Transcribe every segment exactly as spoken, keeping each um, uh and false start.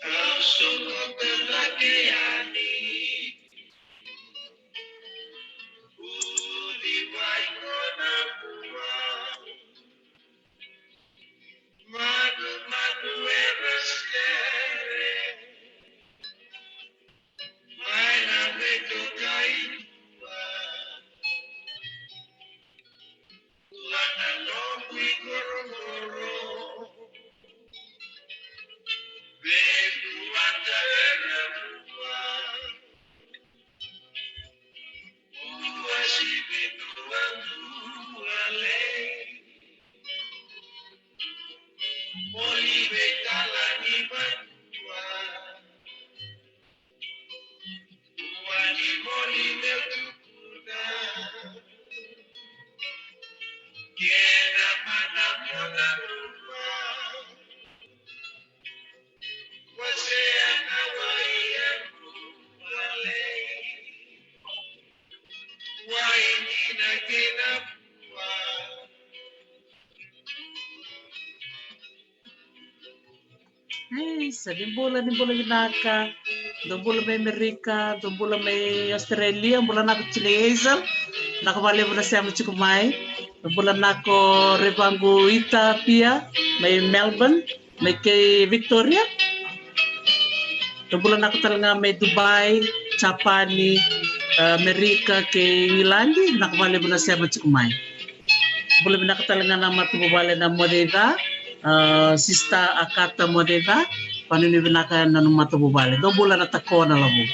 Au sokota cake yani. Uci vaqo na bua. Manumanu era sere. Mai na veitokai bua. Lana lobu i korokoro. Veku vata era bua. Ua sivi dua dua lei. Moli vei tala ni vanua. Ua ni moli meu tukuna. Kena mana mona rua. Wasea na wai e rua lei. Wai ni na kena bua. Ei, sa ni bula, ni bula vinaka. Dou bula mai Amerika, dou bula mai Australia, bula nako Chile Hazel. Nako valevu na sema tiko mai. Dou bula nako Revangu Ita Pia, mai Melbourne, mai kei Victoria. Dou bula nako tale ga mai Dubai, Japani, eh, Amerika kei England, nako valevu na sema tiko mai. Bula vinaka tale ga na matavuvale na Moceca, ah, Sister Akata Moceca, vanuni vinaka na nomu matavuvale. Dou bula na takona lavo.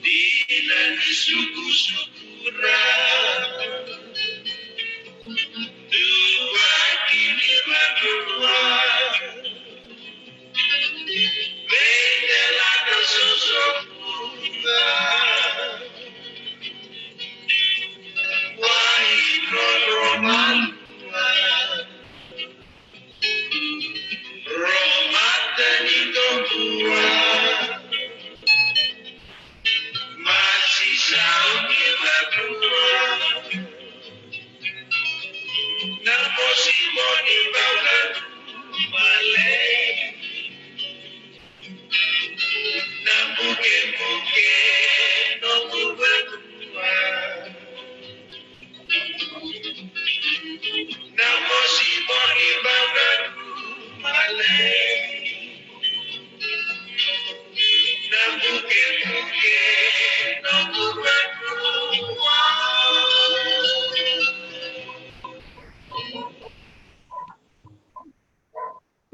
Dina ni sukusuku ra, dua kini vanua, vei dela na sosokuta, wai roro malua. Romata ni tokua. Masi sau ni vatua. Na mosi moni bau na tumalei. Na bukebuke noqu vatua. Na mosi moni bau na tumalei. Na bukebuke noqu vatua.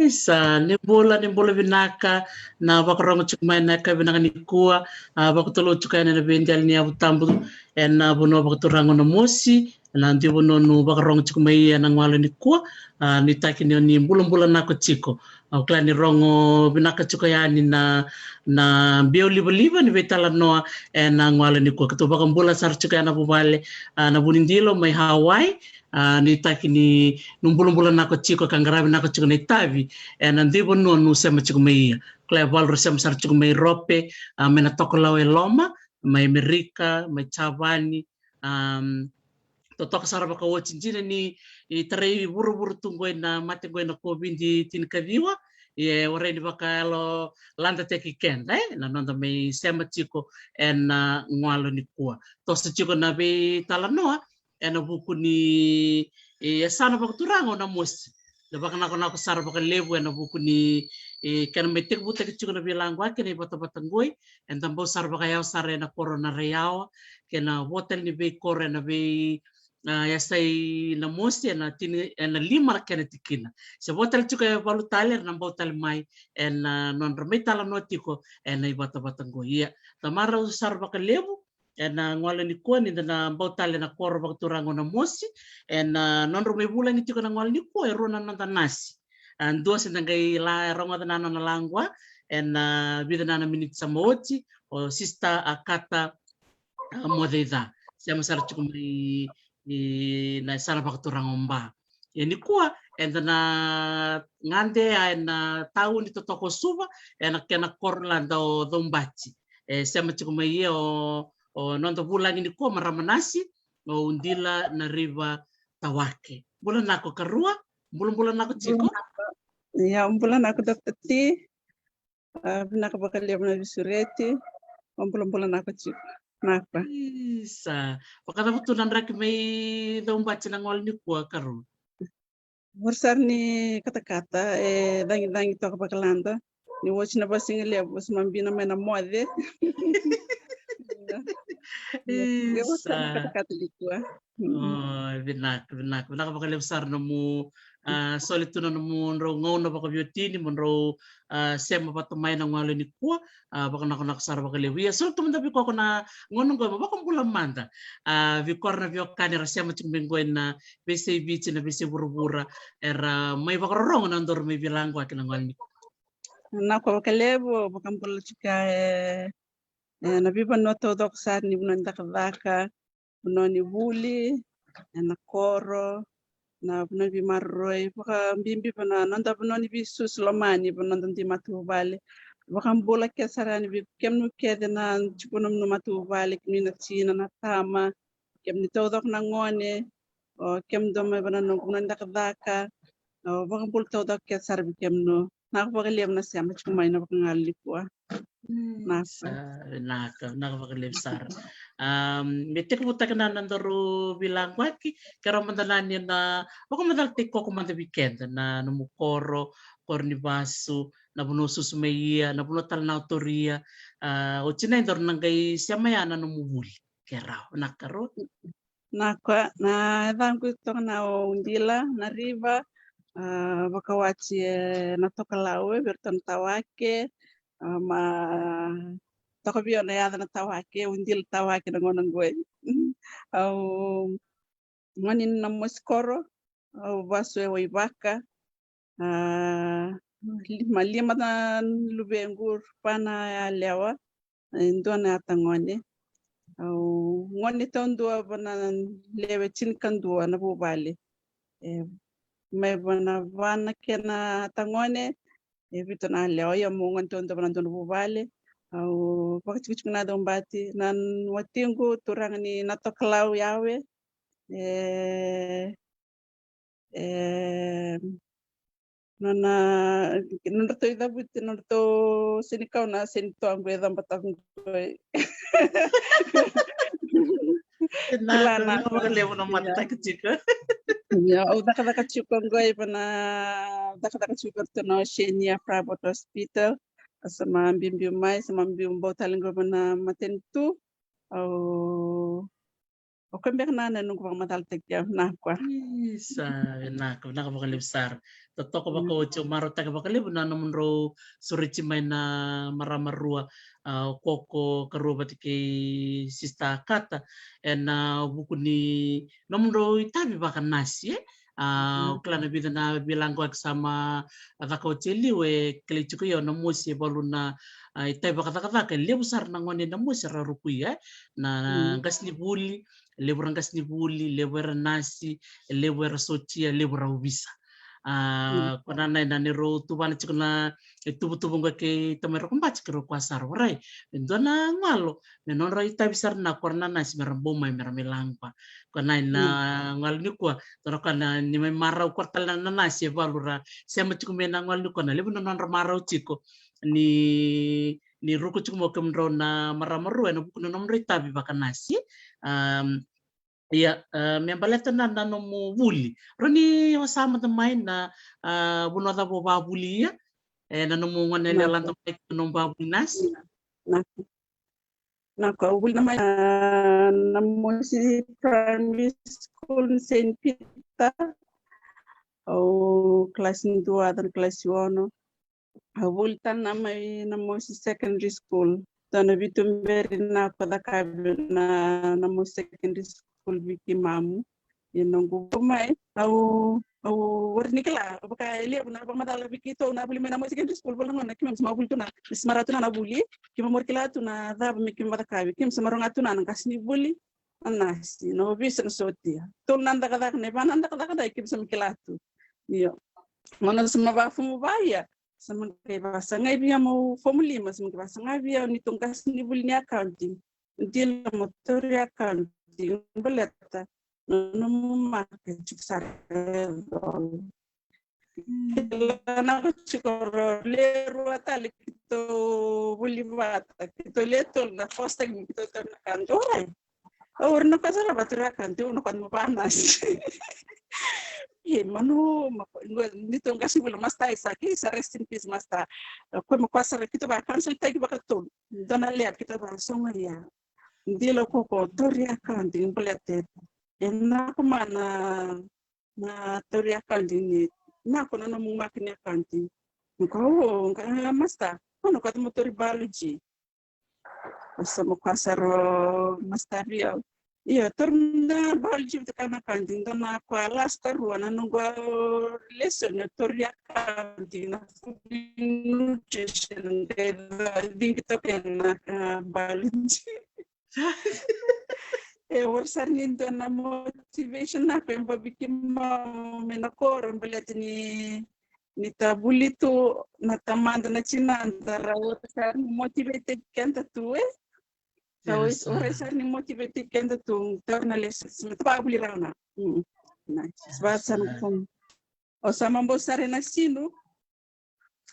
Isa, ni bula, ni bula vinaka, na vakarogo tiko mai na yakavi vinaka nikua, a, vakatulou tiko yani ena veidelaniyavu tabu, ena vanua vakaturaga o Namosi, ena dui vanua o vakarogo tiko mai ena gauna nikua, a, nuitaki ni o ni bulabula nako tiko. Au kila ni rogo vinaka tiko yani na, na biau livaliva ni veitalanoa ena gauna nikua. Keitou vakabula sara tiko yani na vuvale, a, na Vunidilo mai Hawaii, a, nuitaki ni, ni bulabula nako tiko ka qaravi nako tiko na itavi ena dui vanua o sema tiko mai ia. Kila e valu ra sema sara tiko mai Rope, a, mai na Tokalau e Loma, mai Amerika, mai Japani, am, totoka sara vakaoti dina ni, e, tarai vuravura tu qoi na mate qoi na COVID tinikaciwa, e, warai ni vakayalo ladataki keda, e, na noda mai sema tiko ena, a, gauna nikua. Toso tiko na veitalanoa ena vuku ni, e, yasana vakaturaga o Namosi. Na vakanakonako sara vakalevu ena vuku ni, e, kena mai tekivutaki tiko na veilaqaki ena ivatavata qoi, eda bau sara vakayawa sara ena koro o Naraiyawa, kei na vo tale ni veikoro ena vei, a, yasai Namosi ena tini, ena lima na kena tikina. Se vo tale tiko e valu tale era na bau tale mai ena, a, nodra mai talanoa tiko ena ivatavata qoi. Ia, da marau sara vakalevu ena gauna nikua ni da na bau tale na koro vakaturaga o Namosi, ena, a, nodra mai vulagi tiko na gauna nikua e rua na noda nasi. A, dua se da qai la rogoca na nona laqua ena, a, vica na, na miniti sa mai oti, o Sister Akata, a, Moceca. Sema sara tiko mai, e, na yasana vakaturaga o Ba. Ia nikua eda na gade ena, a, tauni totoka o Suva, ena kena koro lada o Caubati. E sema tiko mai ia o, o noda vulagi nikua, marama nasi, o Udila Nariva Tawake. Bula nako karua, bulabula nako tiko. Bula nako. Ia, bula vinaka Doctor T. A, vinaka vakalevu na veisureti. Bula, bula vinaka tiko. Vinaka. Isa. Vakacava tu na draki mai Daubati na gole nikua, Karo? Vura sara ni katakata, e cagicagi toka vakalada. Ni oti na vasigalevu, sa ma bina mai na moce. Ia, vura sara ni katakata nikua. Mm. O, vinaka, vinaka. Vinaka vakalevu sara nomu, a, soli tu na nomudrau gauna vakaveiwatini mo drau, a, sema vata mai na gole nikua. A, vakanakonako sara vakalevu. Ia, soli tu mada vei koya na gauna qo, mo vakabula mada, a, vei koya na veiwekani era sema tiko mai qo ena veiyasai Viti, na veiyasai vuravura, era mai vakarorogo na nodaru mai veilaqwaki na gole nikua. Vinaka vakalevu, vakabula tiko, e, e, na veivanua taucoko sara ni vanua ni cakacaka, vanua ni vuli, e, na koro, na vanua ni veimaroroi, vakabibi vei na noda vanua ni veisusu lomani, vei na noda dui matavuvale. Vakabula kece sara yani vei kemuni kece na tiko nomuni matavuvale, kemuni na tina, na tama, kemuni taucoko na gone, o kemudou mai vei na noqu vanua ni cakacaka, o vakabula taucoko kece sara vei kemuni. Vinaka vakalevu na sema tiko mai na vakagalo nikua. Mm, vinaka. Sa, vinaka, vinaka vakalevu sara. Am, me tekivutaki na nodaru veilaqwaki, keirau mada na ni na vakamacalataki koya mada vei keda na nomu koro, koro ni vasu, na vanua o susu mai ia, na vanua tale na o tauri ia, a, oti na nodaru na qai sema ya na nomu vuli. Keirau, vinaka Karo. Vinaka, na yacaqu toka na o Udila Nariva, a, vakawati ena Tokalau, e, vei iratou na Tawake, a, ma toka vei au na yaca na Tawake, Udila Tawake na gauna qo. Au gone ni Namosikoro, au vasu e Waivaka, a, lima, lima na luvequ, va na yalewa, e dua na yatagone. Au gone taudua vei na lewe tinikadua na vuvale. E, mai vei na va na kena yatagone, e vitu na yalewa, ia meu gone taudua vei na dua na vuvale. Au vakatikotiko na Daubati, na watiqu turaga ni Natokalau, Yawe. E, e, nona, nodratou icavuti, nodratou senikau na senitoa qo e cabataka qo. Kila na, na vakalevu na mataki tiko. Ia, au cakacaka tiko qo e vei na, cakacaka tiko vei ratou na Oceania Private Hospital. Sa ma biubiu mai, sa ma biu bau tale qo vei na matanitu. Au O koya beka na, na noqu vakamacalataki au, vinaka. Isa, vinaka, vinaka vakalevu sara. Totoka vakaoti, au marautaka vakalevu na nomudrau sureti mai na marama rua, a, o Koko Karua vata kei Sister Kata, ena vuku ni nomudrau itavi vakanasi, e? A, au kila na vica na veilaqwaki sa ma caka oti e liu, e kilai tiko o au na mosi e valu na, a, itavi vakacakacaka e levu sara na gone na mosi era rukuya, e? Na qasenivuli, e levu era qasenivuli, e levu era nasi, e levu era sotia, e levu era ovisa. A, ko na nai na neirau tuvana tiko na ituvatuva qo kei Tamai Rokobati, keirau kaya sara, warai, me dua na gauna me nodra itavi sara na kora na nasi mera bau mai mera mai laqwa. Ko na nai na gauna nikua, dua na ka na ni mai marau kora tale na nasi e valu ra sema tiko mai na gauna nikua, na levu na nodra marau tiko ni, ni ruku tiko mai o kemudrau na marama rua ena vuku na nomudrau itavi vakanasi. Am, ia, a, me baleta na, na nomu vuli. Rawa ni o sa mada mai na, a, vanua cava o vavuli ia? E, na nomu gone yalewa lada mai na nomu vavuli nasi? Na, na, na ka au vuli na mai, a, Namosi Primary School ni Saint Peter. Au kalasi dua, dua na kalasi ono. Au vuli tale na mai Namosi Secondary School. Dua na veituberi na ka cakavi na Namosi Secondary School vei keimamu. Ia noqu vo mai, au, au warai ni kila, vaka e levu na vakamacala vei keitou na vuli mai Namosi Secondary School, vula na gauna keimami sa ma vuli tu na, ni sa marau tu na na vuli, keimami warai kila tu na cava me keimami cakavi, keimami sa marau ga tu na, na qasenivuli, na nasi, na ovisa, na sotia. Tolu na cakacaka, na va na cakacaka dai keimami sa mai kila tu. Io. Gauna sa ma vakafomu va ia, sa ma qai vasagai vei au meu fomu lima, sa ma qai vasagai vei au ni tou qasenivuli ni accounting. Dila mo tauri accounting, baleta na nomu maka e tiko sara e colo. Kila na ko tiko ro le rua tale keitou vuli vata, keitou le tolu na first time keitou tolu na ka dua. Au ori na ka sara vata ra ka dua na ka mo vanasi. E manu ma ko ni to ngasi vula masta isa ki sa rest in peace masta. Ko ma ko sara keitou va cancel taki vaka tolu. Dona le keitou va songa ia. Dila ko ko tori a ka di balete. E na ko mana na tauri a kadi ni na ko na nomu maki ni a kadi. Ko o ka masta ko na ko mo tauri biology. Sa mo ka saro masta rio. Io, tauri na biology vata ka na kadi dona ko a last ka rua na noqu lesson ni tauri a kadi na food nutrition de dingi toke na biology. E ori sara ni dua na motivation na ko e bavi keimami na koro baleta ni ni ta vuli tu na tamada na tinada ra ori sara ni motivate keda tu e. Sa ori sara ni motivate keda tu tauri na lesa sima ta vavuli rau na. Sa va sara na komu o sa mabau sara na sinu.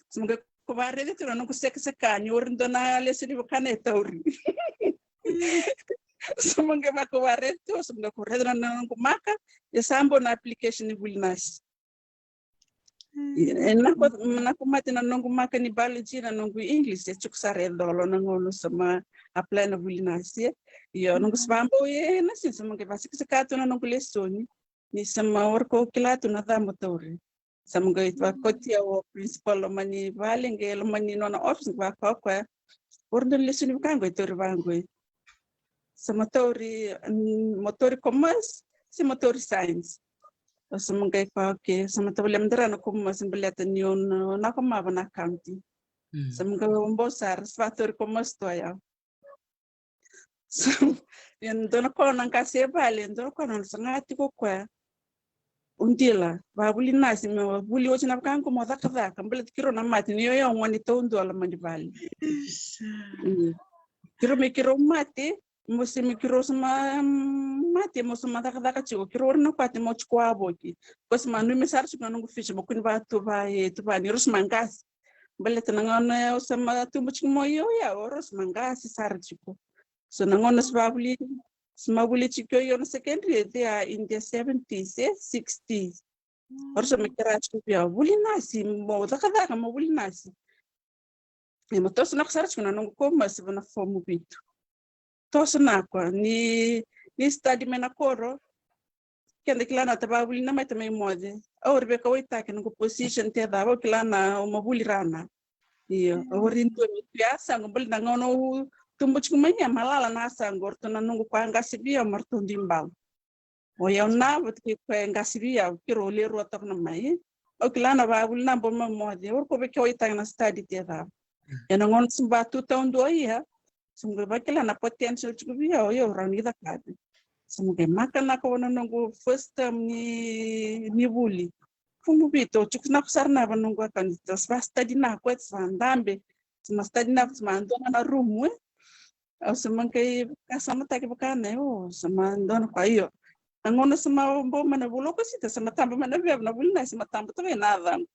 Sa maqai ko varece tu na noqu sekaseka ni ori dua na lesoni vaka na e tauri. Sa maqai vako varece tu sa maqai ko rece na noqu maka. Ia sa bau na application ni vuli nasi. E na ko na ko mate na noqu maka ni biology na noqu English e tiko sara e dolo na gauna sa ma apply na vuli nasi. Io noqu sa vabau e na sina sa maqai vasekaseka tu na noqu lesoni. Ni sa ma ori ko kila tu na cabo tauri. Sa maqai vakotia o principal loma ni vale qai loma ni nona office qai vaka o koya. Ori dua na lesoni vaka qai tauri vaqoi. Sa ma tauri ma tauri commerce se ma tauri science. O sa maqai koya okay sa ma tavalia madara na commerce baleta ni o na ko mava na accounting. Sa maqai o bau sara sa va tauri commerce to yau. Ia dua na koya na qase e vale dua na koya na saga tiko koya. O dila vavuli nasi me vuli oti na vaka qo mo cakacaka baleta kirau na mate ni ioiau gone taudua loma ni vale. Kirau me kirau mate mo se me kirau sa ma mate mo sa ma cakacaka tiko kirau ori na koya te mo tiko a voki. Ko sa ma nui me sara tiko na noqu fisi mo kuni vatu va e tu va ni rau sa ma qase. Baleta na gauna au sa ma tubu tiko mo ioiau o rau sa ma qase sara tiko. So na gauna sa vavuli sa ma vuli tiko io na secondary e they are in their seventies e sixties. O rau sa ma kera tiko via vuli nasi mo cakacaka mo vuli nasi. E ma toso na ka sara tiko na noqu kou masi va na fomu vitu. Toso na koya ni ni study mai na koro. Keda kila na ta vavuli na mai ta mai moce. Au ori veka waitaki noqu position te cava au kila na au ma vuli rana. Io au ori dua me tu ya sago bali na gauna au tubu tiko mai nia malala na sago o ratou na noqu koya qasi via ma ratou dui bau. O yau na vata kei koya e qasi vei au kiro le rua toka na mai. Au kila na vavuli na bau ma moce au riko vei keo i tagi na study te cava. E na gauna sa ba tu tau dua ia sa mu qai vakila na potential tiko vei au ia au rawa ni cakavi. Sa mu qai maka na kava na noqu first term ni ni vuli. Fumu vita au tiko na ko sara na va noqu akani sa va study na ko e sa dabe. Sa ma study na sa ma dua na rumu e. Au sa ma qai vakasamataki vaka na o sa ma dua na koya io. Na gauna sa ma bau mai na vula o koya sita sa ma taba mai na veva na vuli na sa ma taba toka e na caqu.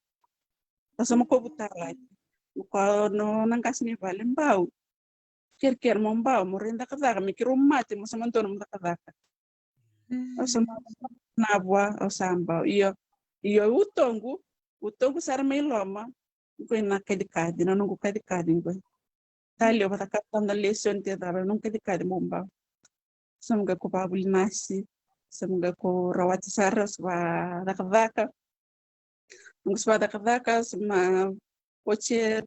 Au sa ma kovu talaki. Koya no na qasi ni vale bau. Kerekere mo bau mo rai cakacaka me kirau mate mo sa ma dua na mo cakacaka. Au sa ma na vua au sa bau io. Io utoqu utoqu sara mai loma. Qo na kacikaci na noqu kacikaci qo. Tali o vata ka tada lesson te cava na noqu kacikaci mo bau. Sa mu qai ko vavuli nasi sa mu qai ko rawati sara sa va cakacaka. Noqu sa va cakacaka sa ma oti e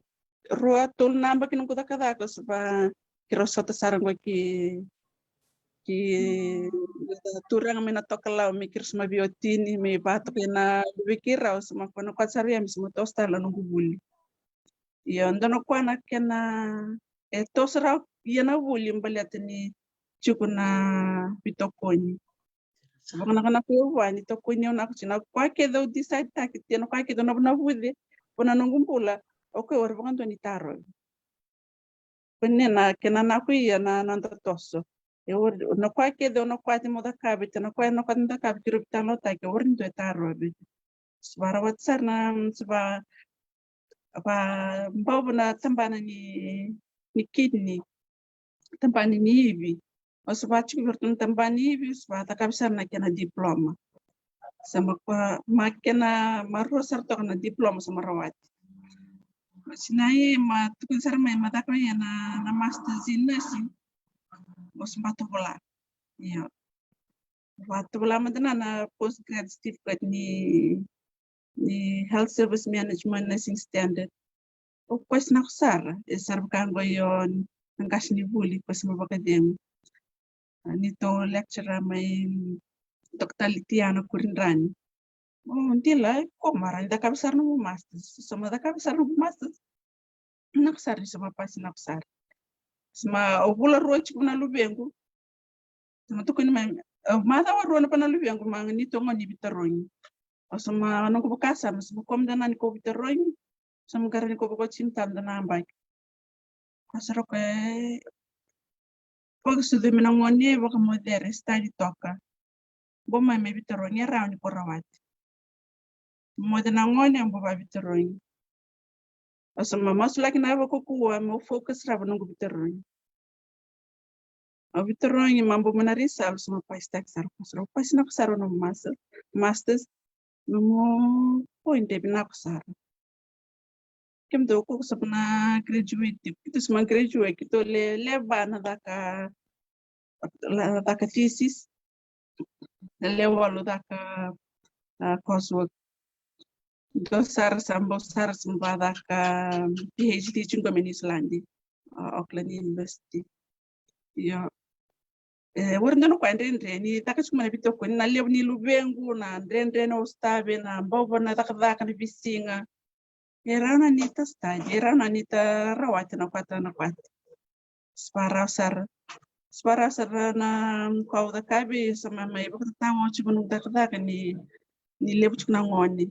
rua tolu na baki noqu cakacaka sa va kirau sota sara qo ki ki turaga mai na tokalau me kirau sa ma viotini me vatoka ena luve kirau sa ma kona koya sara ia me sa ma toso tale na noqu vuli. Io dua na koya na kena e toso rawa ia na vuli baleta ni tiko na vitokoni. Sa vakanakana ko au vua ni tokoni au na ko tiko na koya kece au decide taki tia na koya kece au na vunavuce. Vua na noqu bula au koya ori vakadua ni tarovi. Ko ne na kena na ko ia na noda toso. E ori na koya kece au na koya te mo cakavi te na koya na koya te mo cakavi kiro vitalotaki e ori ni dua e tarovi. Sa varawati sara na, sa va, va bau na tabana ni, ni kidney, tabana ni ivi. O sa va tiko vei iratou na tabana ni ivi, o sa va cakavi sara na kena diploma. Sa ma kua, ma kena marua sara toka na diploma sa ma rawati. Ma sinai ma tukuni sara mai ma caka ia na, na masters in nursing. O sa ba tovola. Io. Ba tovola mada na, na postgrad certificate ni, ni health service management nursing standard. O koya sa na ko sara, e sara vaka qo io na qase ni vuli, koya sa ma vakacegu. Ni tou lecturer mai Doctor Litiana Kuridrani. O dila, ko mara ni cakavi sara nomu masters. Sa ma cakavi sara nomu masters. Na ko sara ni sa ma pasi na ko sara. Sa ma o vula rua tiko na luvequ. Sa ma tukuni mai, o macawa rua na pa na luvequ ma ni tou gone ni vitarogi. O sa ma noqu vakasama, sa ma ko mada na ni ko vitarogi. Sa ma qara ni ko vakaoti mada na abaki. Ko sa roko e vakasucu me na gone e vakamocere, study toka. Bo mai me vitarogi e rawa ni ko rawati. Moce na gone bo va vitarogi. O sa ma masulaki na vakakua mo focus rawa noqu vitarogi. O vitarogi ma bo mai na result sa ma pasi taki sara ko sara. Pasi na ko sara nomu master, masters. Nomu point e vinaka sara. Kemudou ko sa na graduate, keitou sa ma graduate, keitou le, le va na caka, na caka thesis, le walu caka, a, coursework. Dou sara sa bau sara sa bau caka PhD tiko mai Niusiladi, a, Auckland University. Io. E, warai dou na koya dredre ni caka tiko mai na veitokoni, na levu ni luvequ, na dredre na ostave, na bau va na cakacaka na veisiga. E rawa na ni ta study, e rawa na ni ta rawati na kwata na kwata. Sa va rawa sara. Sa va rawa sara na koya au cakavi, sa ma mai vakatatao tiko na cakacaka ni, ni levu tiko na gone.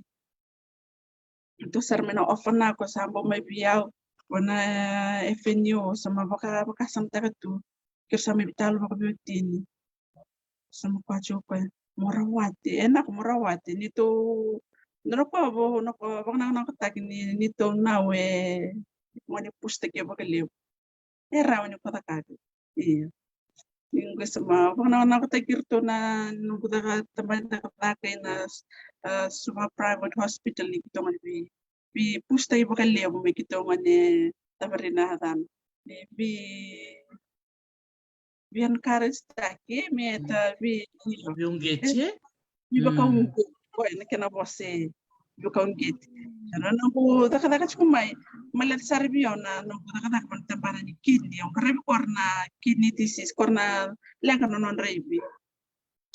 Dou sara mai na offer na ko sa bau mai vei au, o na FNU, sa ma vaka, vakasamataka tu. Keitou sa mai vitalu vakaveiwatini. Sa ma koya tiko koya. Mo rawati, e na ko mo rawati. Ni tou, dou na koya vo, na koya vakanakonakotaki ni, ni tou nau e, gone pusitaki vakalevu. E rawa ni ko cakava. Io. Ni qo sa ma vakanakonakotaki iratou na noqu caka, tabana ni cakacaka ina, a, Suva Private Hospital ni keitou gone vei, vei pusitaki vakalevu me keitou gone tavarina a cana. Me vei, vei encourage taki, me ta vei, veiuqeti, e? Veivakauqeti. Koya na kena vosa, veivakauqeti. Na noqu cakacaka tiko mai, malele sara vei au na noqu cakacaka mai na tabana ni kidney, au qaravi koya na kidney disease, koya na leqa na nodra ivi.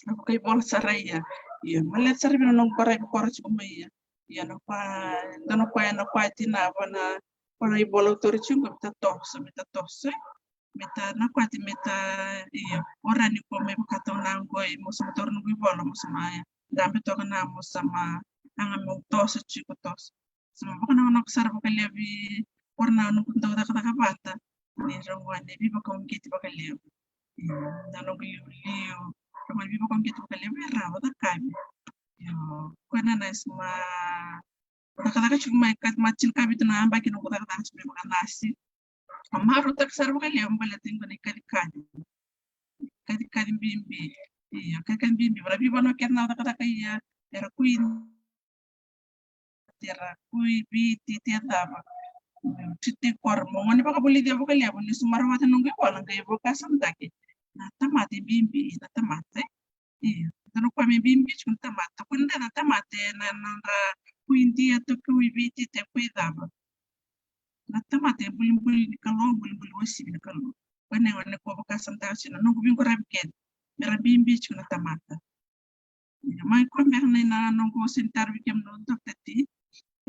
Au vakaivola sara ia. Ia, malele sara vei au na noqu qaravi koya tiko mai ia. Ia, na koya, dua na koya, na koya tina va na, koya na ivola au tauri tiko, me ta toso, me ta toso. Me ta na kwati me ta, io, o rani ko me vakatau na qoi, mo sa ma taura noqu ivola, mo sa ma dabe toka na, mo sa ma yaga meu toso tiko, toso. Sa ma vakanakonako sara vakalevu vei koya na noqu dau cakacaka vata. Ni rau gone veivakauqeti vakalevu. Io, na noqu liuliu, rau gone veivakauqeti vakalevu, e rawa cakavi. Io, koya na nasi ma cakacaka tiko mai, ka ma tinikavitu na yabaki noqu cakacaka tiko mai vakanasi. Au marautaka sara vakalevu baleta ni qo na ikacikaci. Ikacikaci bibi. Io, ikacikaci bibi. Vaka veivanua kece na cakacaka ia, era kui, era kui Viti, te cava. Titi kora mo gone vakavulici au vakalevu, ni sa marautaka noqu ivola, qai vakasamataki. Na tamata e bibi, na tamata, e. Io, dua na koya me bibi tiko na tamata. Kua ni dua na tamata ena nodra kui Idia, toki kui Viti, te kui cava. Na tamata e bulibuli ni Kalou, bulibuli uasivi ni Kalou. Koya na gone ko vakasamataka tiko na noqu veiqaravi kece. Me ra bibi tiko na tamata. Io, mai koya beka na noqu sega ni tarovi kemudou, Doctor T.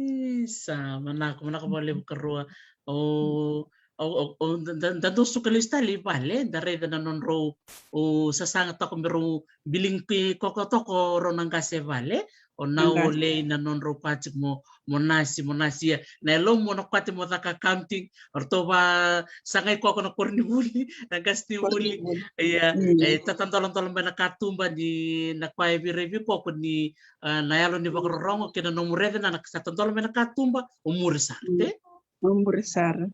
Isa, manako, manako vakalevu karua. O, o, o, o, da, da, da dau suka lesu tale i vale, da raica na nodrau, o, sasaga toka me rau biligi kokoto toka o rau na qase e vale, o nau olei na nodrau koya tiko mo, mo nasi, mo nasi, ia na yalomu mo na kwate mo caka accounting, o ratou va sagai koya ko na koronivuli, na qasenivuli. Ia, e tatadoladola mai na katuba ni na koya e veirai vei koya ko ni, a, na yalo ni vakarorogo kei na nomu rece na, na sa tadola mai na katuba, o muri sara, e? O muri sara.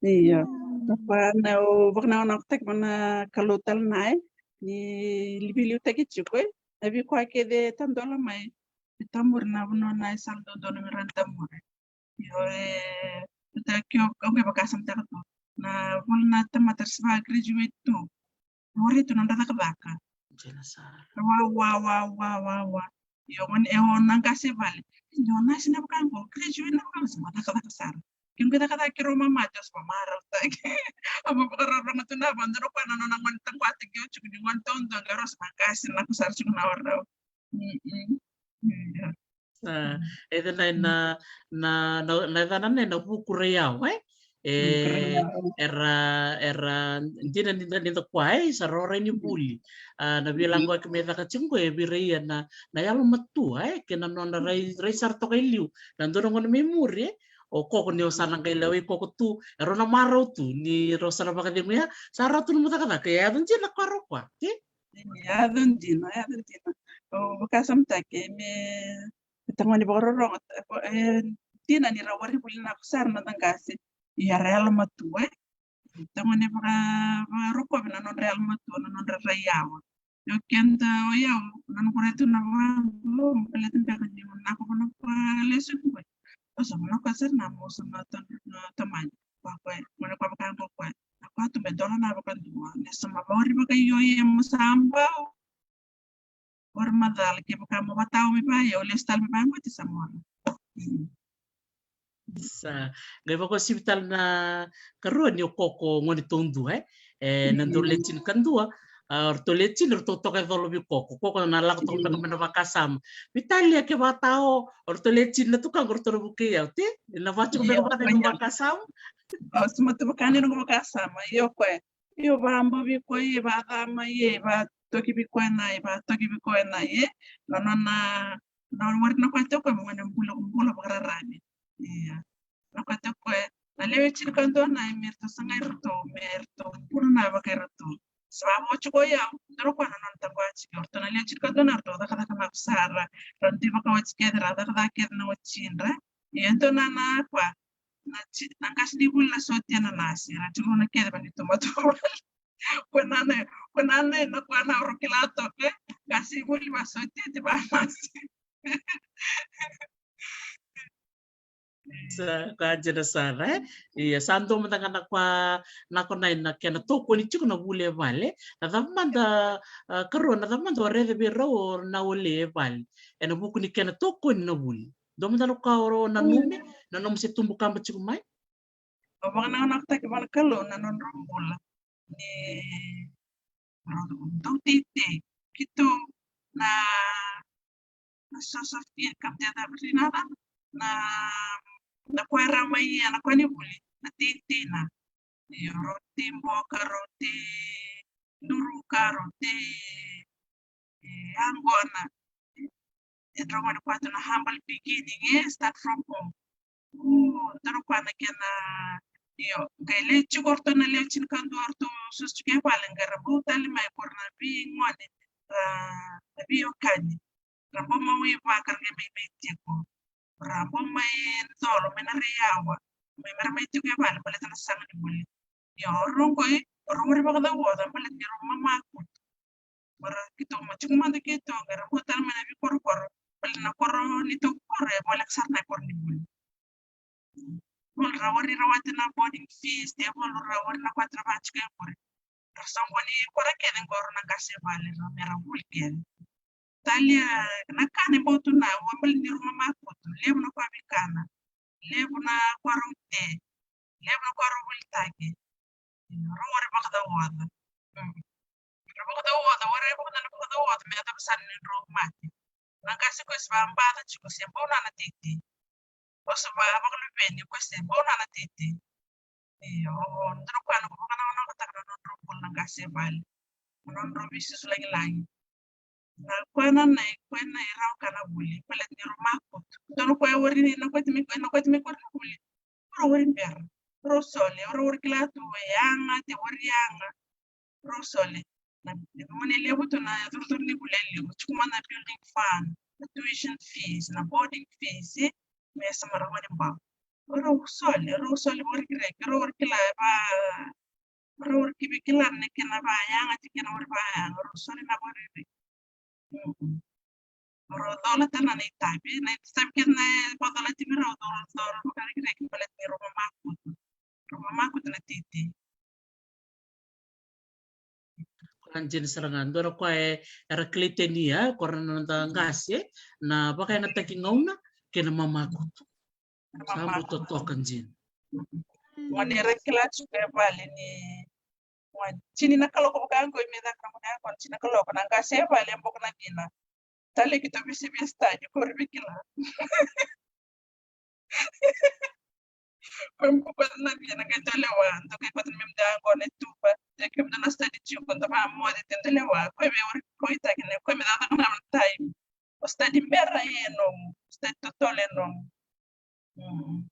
Io. Na koya na o vakanangonogotaki vua na Kalou tale na e, ni veiliutaki tiko, e. Na vei koya kece e tadola mai. E tamuri na vanua na e sala dodonu me ra na tamuri. Io, e, ta kio, au qai vakasamataka tu. Na vula na tamata ra sa va graduate tu. Warai tu na nodra cakacaka. Dina sara. Wa, wa, wa, wa, wa, wa. Io, gone, e, o na qase vale. Io, na sina vaka qo, graduate na vaka qo, sa cakacaka sara. Keu qai cakacaka kei rau mama, io, sa marautaki. Au vakarorogo tu na vaka, dua na koya na nona gone taqwata, keu tiko ni gone taudua, qai rau sa qase na ko sara tiko na warau. Mm-mm. Io. Sa, e dua na, na, na, na, na yacana na, na vuku raiau, e? E, vuku raiau. Era, era, dina ni da, ni da koya, e, sa rau rai ni vuli. A, na veilakoyaki me caka tiko qo, e veirai na, na yalomatua, e, kei na nona rai, rai sara toka i liu. Na dua na gauna mai muri, e, o koko ni o sa na qai lewe i koko tu, e rau na marau tu, ni rau sa na vakacegu ya, sa rau tu na mu cakacaka, e yaco dina koya rau koya, e? Yaco dina, yaco dina. O vakasamataki me, me tagone vakarorogo, e, dina ni ra wari vuli na ko sara na da qase. Ia ra yalomatua, e. Tagone vaka, vakarokovi na nodra yalomatua, na nodra raiyawa. Io keda o yau, na noqu rai tu na vaqo, baleta beka ni na ko vana ko lesu ni ko. O sa vana ko sara na mo sa na tamani. Koya koya, gone koya vaka qo koya. Na koya tu me dola na vakadua. Ni sa ma vauri vaka io ia mo sa bau. Ori macala kevaka mo vatau me vaya, o lesu tale me vaya qo ti sa mora. Sa, qai vakosivi tale na karua ni o koko gone taudua, e? E, na dau le tini kadua, a, o ratou le tini, o ratou toka e colo vei koko. Koko na lako toka beka mai na vakasama. Vitalia kevaka o, o ratou le tini na tukaqu, o ratou na vukei au, te? Na vatuka beka vata na vakasama. O, sima tu vaka ni noqu vakasama, io koya. Io, vabau vei koya, e vacama, e vatoki vei koya na, e vatoki vei koya na, e. Na nona, na nona wari na koya tiko, mo gone bula, bula vakararavi. Ia. Na koya tiko, e, na lewe tini kadua na, e, me ratou sagai ratou, me ratou bula na vaka iratou. Sa vavoti koya, dua na koya na nona taqwa tiko, ratou na lewe tini kadua na ratou cakacaka na kusara, ratou dui vakawati kece, ra cakacaka kece na watidra. Ia, dua na, na koya, na ti-, na qasenivuli na sotia na nasi, ra tiko na kece vani tomato vale. Ko nana, ko nana, na koya na ro kila toka, qasenivuli va sotia ti va nasi. Sa, ka dina sara, e? Ia, sa dua mada ga na koya, na ko na, na kena tokoni tiko na vuli e vale. Na cava mada, a, karua, na cava mada o rece vei rau o na ole e vale. Ena vuku ni kena tokoni na vuli. Dua mada na ka o nanumi, na nomu se tubu kaba tiko mai? Au vakanangonakotaki vua na Kalou na nodrau bula. Ni rau dau teitei. Keitou na, na source of income, the other, na, na, na koya ra mai ia, na koya ni vuli, na teitei na. Io, rau tei boka, rau tei duruka, rau tei, e, yaqona. E, e dro gona koya tu na humble beginning, e, start from home. O, dro koya na kena, io, qai le tiko ratou na lewe tini kadua ratou susu tiko e vale, qai ra bau tale mai ko ra na veigone, ra, na veiwekani. Ra bau mai vaka ra qai mai, mai tiko. Ra bau mai colo, mai na raiyawa. Mai, me ra mai tiko e vale, baleta na saga ni vuli. Io, o rau qoi, o rau wari vakacauoca, baleta ni rau mamakutu. Mara keitou ma tiko mada keitou, qai ra bau tale mai na veikorokoro. Baleta na koro ni tou koro, e voleka sara na koro ni vuli. Voli ra wari rawati na boarding fees, e voli ra wari na kwati ra vati ke kore. Ra sa qo ni kora kece qo ra na qase vale ra me ra vuli kece. Talia na kana e bau tu na, ua bali ni ruma makutu, levu na koya vei kana, levu na koya rau te, levu na koya rau volitaki. Rau wari vakacauoca. Mm. Rau vakacauoca, wari vakacauoca, vakacauoca me yacova sara ni drau mate. Na qase koya se vabaca tiko se bau na na teitei. O se va vakaluveni koya se bau na na teitei. Io, o dua na koya na ko vakanangonakotaka na nodrau bula na qase vale. Na nodrau veisusu lagilagi. Na koya na, na koya na e rawa ka na vuli, koya leti ni rau makutu. Dua na koya wari ni na koya timi, na koya timi koya na vuli. Rau wari bera. Rau sole, rau wari kila tu e yaga, te wari yaga. Rau sole. Na mane levu tu na turuturuga ni vuli e levu. Tiko mai na building fund, na tuition fees, na boarding fees, e. Me sa mara wani bau. Rau sole, rau sole wari kira, rau wari kila e va, rau wari kivi kila na kena va yaga, ti kena wari va yaga, rau sole na wari. Mm. Rau cola tale na itavi, na itavi kece na e cola timi rau cola, cola, rau kara kira ki bale timi rau mamakutu. Rau mamakutu na titi. Koya dina sara ga, dua na koya e, era kilai tani, e, ko ra na noda qase, na vakayagataki gauna kei na mamakutu. Sa bau totoka dina. Gone era kila tiko e vale ni, gone, tini na kaloko vaka qo me caka na gone ya, gone tini na kaloko na qase e vale e boko na dina. Tale ki to visi visi tani ko ri vei kila. Ko buko na dina qai to lewa, to qai kota na mem da gone tuba, te kem da na study tiko, da va moce te da lewa, ko me ori ko itaki ne, ko me da na time. O study bera e nomu, o study totolo e nomu. Mm.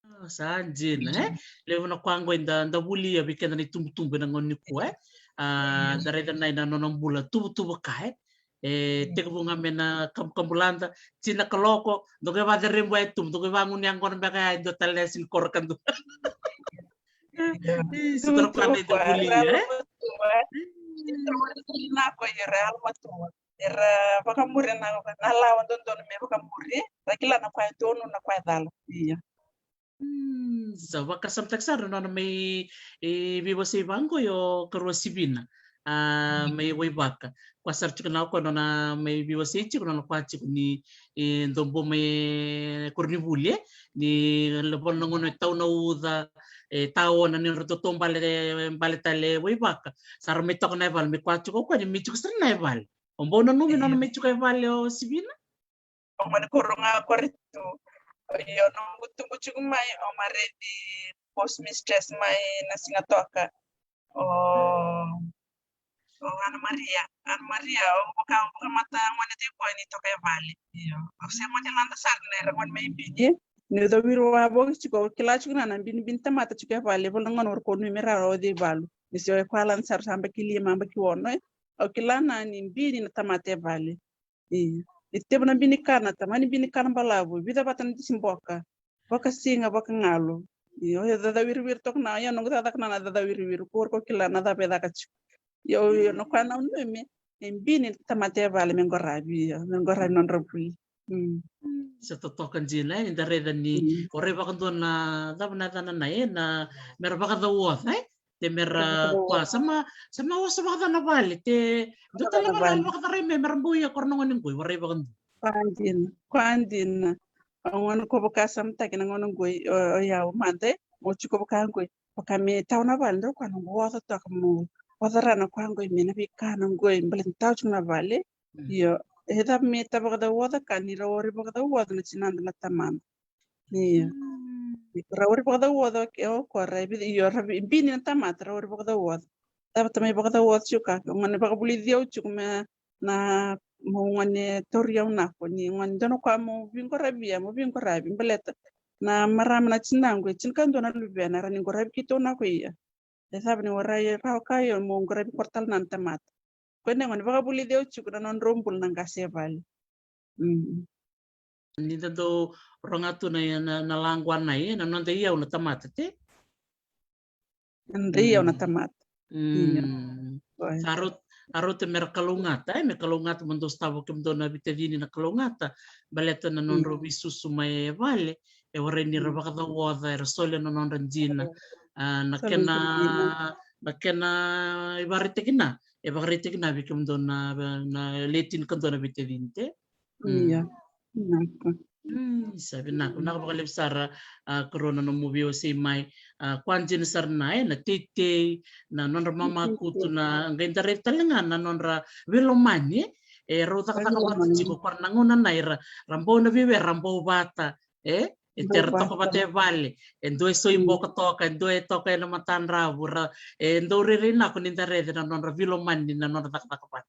Ah, sa dina, e? Levu na koya qo eda, da vulia vei keda na itubutubu ena gauna nikua, e? Ah, da raica na, na nona bula tubutubu ka, e? E, tekivu ga me na kabu, kabulada, tini na kaloko, dou qai vacerebu e tubu, dou qai vagunu yaqona beka ya, e dua tale na yasi ni koro kadua. Io, sa dua na koya da vulia, e? Era vakamuri na, na lawa dodonu me vakamuri, ra kila na koya e donu, na koya e cala. Io. Mm, sa vakasamataki sara na nona mai, e, veivosei vaqo o karua Sivina. A, mai Waivaka. Koya sara tiko na koya nona mai veivosei tiko nona koya tiko ni, e, dobo mai koronivuli, e, ni levu na gauna e tau na uca, e, taona ni ra totoka bale, bale tale Waivaka. Sa ra mai toka na e vale, mai koya tiko o koya ni mai tiko sara na e vale. O bau nanumi nona mai tiko e vale o Sivina? O mani koro ga kore tu. Io, noqu tubu tiko mai, o Maredi, postmistress mai na Sigatoka. O, o Ana Maria, Ana Maria, o vaka, o vakamata gone tiko ni toka e vale. Io, o se gone lada sara na era gone mai Bini. Ni cau wiri wavoki tiko, kila tiko na, na binibini tamata tiko e vale, vale na gone ori ko nui me ra o cei valu. Ni se o e koya lada sara sa baki lima, baki ono, e. Au kila na ni bini na tamata e vale. Io. E tevu na binikana, tamani binikana balavu, vica vata na disiboka. Vakasiga, vakagalu. Io, e cacawiriwiri toka na, io, noqu cakacaka na, na cacawiriwiri, ko ko kila na cava e caka tiko. Io, io, na koya na nanumi, e bini tamata e vale me qaravi, io, me qaravi nodra vuli. Mm. Sa totoka dina, e, ni da raica ni, mm, o rai vakadua na, cava na yacana na, e, na, me ra vakacauoca, e? Te me ra, koya sa ma, sa ma oso vakacava na vale, te dua tale na vale vakacarai me, me ra bau ia ko ra na gone qoi, warai vakadua. Koya dina, koya dina. O gone ko vakasamataki na gone qoi, o, o yau mada, e, mo tiko vaka qoi. Vaka me tau na vale, dau koya noqu oca toka mo oca ra na koya qoi me na veika na qoi, baleta ni tau tiko na vale. Mm. Io, e cava me ta vakacauoca ka ni ra ori vakacauoca na tinada na tamada. Io. Mm. Ra ori vakacauoca, o ke, o ko ra, e vica, io, ra vi-, bini na tamata, ra ori vakacauoca. Cava ta mai vakacauoca tiko ka, o gone vakavulici au tiko me na, mo gone tauri au na ko, ni gone dua na koya mo viqoravia, mo viqoravi, baleta na marama na tinaqu, e tinikadua na luvena, ra ni qoravi keitou na ko ia. E cava ni warai rawa ka io mo qaravi kora tale na tamata. Ko ena gone vakavulici au tiko na nodrau bula na qase e vale. Mm. Ni da dau roga tu na, na, na laqua na, e, na noda iyau na tamata, te? Noda iyau na tamata. Mm. Io. Sa rau, a rauta me ra kalougata, e, me kalougata, mo dou sotava kemudou na veitacini na kalougata, baleta na nodrau veisusu mai e vale, e warai ni ra vakacauoca, era solia na nodra dina. A, na kena, na kena ivakaraitaki na, e vakaraitaki na vei kemudou na, na le tinikadua na veitacini, te? Io. Vinaka. Mm, sa vinaka, vinaka vakalevu sara, a, karua na nomu veiwasei mai, a, koya dina sara na, e, na teitei, na nodra mamakutu, na qai da raica tale ga na nodra veilomani, e, rau cakacaka vata tiko, ko ra na gauna na ira, ra bau na veiwe, ra bau vata, e, e tera toka vata e vale, e dua e soi boka toka, e dua e toka ena matadravu, ra, e dau rairai nako ni da raica na nodra veilomani, na nodra cakacaka vata.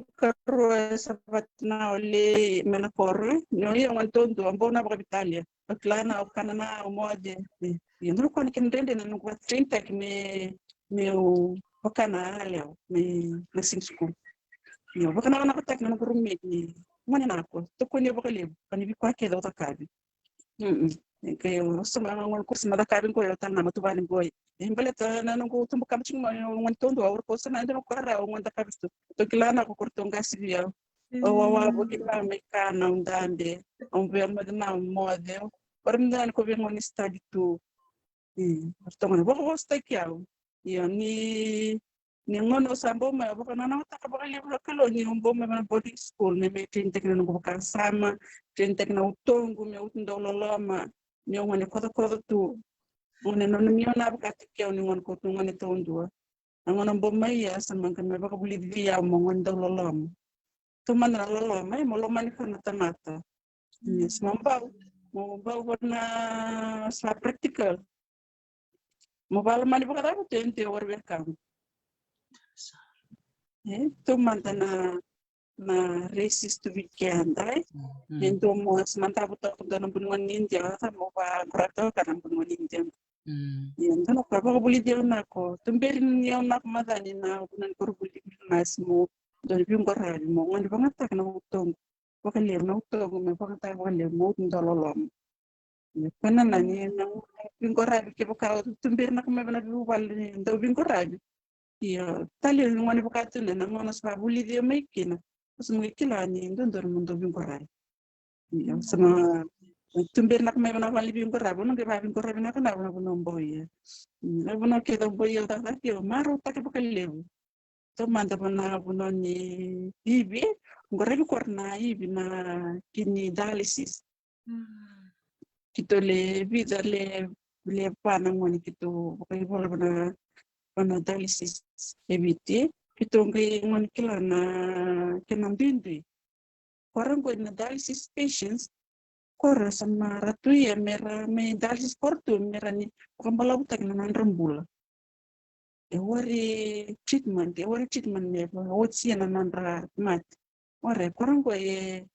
Au karua e sa vata na ole mai na koro, ni o ia gone duadua, bau na vakavitalia. Au kila na, au kana na, au moce. Ia dua na kena dredre na noqu vakatraintaki me, meu vaka na yalewa mai nursing school. Ia vakanavanavakataki na noqu roommate ni gone nako, tokoni au vakalevu, ka ni vei koya kece au cakavi. Mm-mm. E ke, au sa ma gone koya sa ma cakavi qo, au tale na matavuvale qo. E baleta na noqu tubu kaba tiko mai, au gone taudua, au ratou sa na dua na koya rau, au gone cakavi tu. Tou kila nako ko ratou qasi vei au. Au wawa, au kila mai kana, au dabe, au via moce na moce. Au ratou dua na ko vei gone study tu. Mm, ratou gone vakavosataki au. Io, ni, ni gauna au sa bau mai, au vakanananutaka vakalevu na Kalou ni au bau mai na boarding school, me mai train taki na noqu vakasama, train taki na utoqu, me utu dau loloma, me au gone kocokoco tu. Gone nanumi au na vakataki au ni gone ko tu gone taudua. Na gauna bau mai ia, sa maqai me vakavulici au mo gone dau loloma. Taumada na loloma, e, mo lomani koya na tamata. Ia, sa mo bau, mo bau vana sa practical. Mo vakalomani vakacava tu e dua e wara wekaqu. E, taumada na, na racist tu vei keda, e. Mm. E dua mo sa mada vutaka dua na buni gone ni Idia, sa mo vaqorata ka na buni gone ni Idia. Mm. Ia, dua na ka vakavulici au nako. Tuberi ni au nako macani na vuna ni koronivuli, mas mo dua ni veiqaravi mo gone vagataka na utoqu vakalevu, na utoqu me vagataka vakalevu, mo utu dau loloma. Ia, kena na ni na veiqaravi, kevaka au tuberi nako mai vei na veivuvale ni dau veiqaravi. Ia, tale ni gone vaka tu na, na gauna sa vavulici au mai kina, au sa mai kila ni dodonu mo dau veiqaravi. Ia, au sa na tuberi nako mai vei na vale ni veiqaravi, au na qai vaveiqaravi nako na vuna, vuna bau ia. Mm, na vuna kece bau ia, au cakacaka, au marautaka vakalevu. Taumada vana vuna ni ivi, qaravi koya na ivi na kini dialysis. Mm. Keitou le vica, le, le va na gone keitou vakaivola vana, vana dialysis e Viti. Keitou qai gone kila na kena duidui. Koya qo na dialysis patients, koya sa mara tu ia mera mai dialysis, koya tu mera ni vakabalavutaki na nodra bula. E wari treatment, e wari treatment me oti ia na nodra mate. Wara, koya qo e,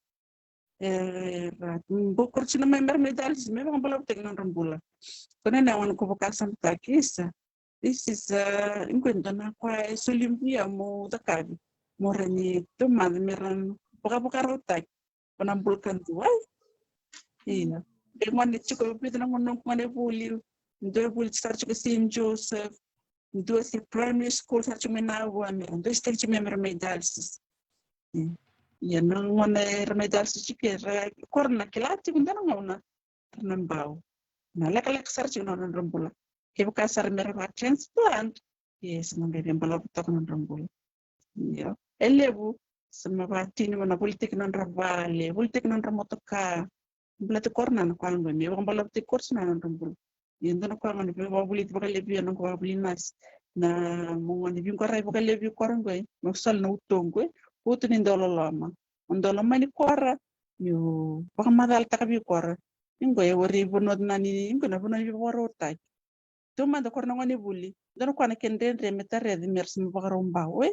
e, ra, bau koya tiko na mai mera mai dialysis me vakabalavutaki na nodra bula. Koya na gone ko vakasamataki, isa. This is, uh, qo e dua na ka e soli vei au mo cakavi. Mo rawa ni taumada mera vakavakarautaki vana bula kadua. Ia. E gone tiko, vica na gone, noqu gone vuli. Dua e vuli sara tiko Saint Joseph. Dua se primary school sara tiko mai Navua, mera dua se tiko mai mera mai dialysis. Ia, na gone era mai dialysis tiko, era, koya na kila tiko dua na gauna. Ra na bau. Na lekaleka sara tiko na nodra bula. Kevaka sara mera va transplant, ia sa na qai veibalavutaka na nodra bula. Io. E levu, sa ma vatini, ma na volitaki na nodra vale, volitaki na nodra motoka. Baleta koya na, na koya qo me vakabalavutaki koya na nodra bula. Ia dua na koya qo ni vakavulici vakalevu, ia na qo vavuli nasi. Na mo gone veiqaravi vakalevu koya qo, mo soli na utoqu, uto ni dau loloma. Mo dau lomani koya, mo vakamacalataka vei koya. Qo e wari vanua na ni, qo na vanua ni vakarautaki. Taumada koya na gone vuli. Dua na koya na kena dredre me tareci, mera sa ma vakarau bau, e?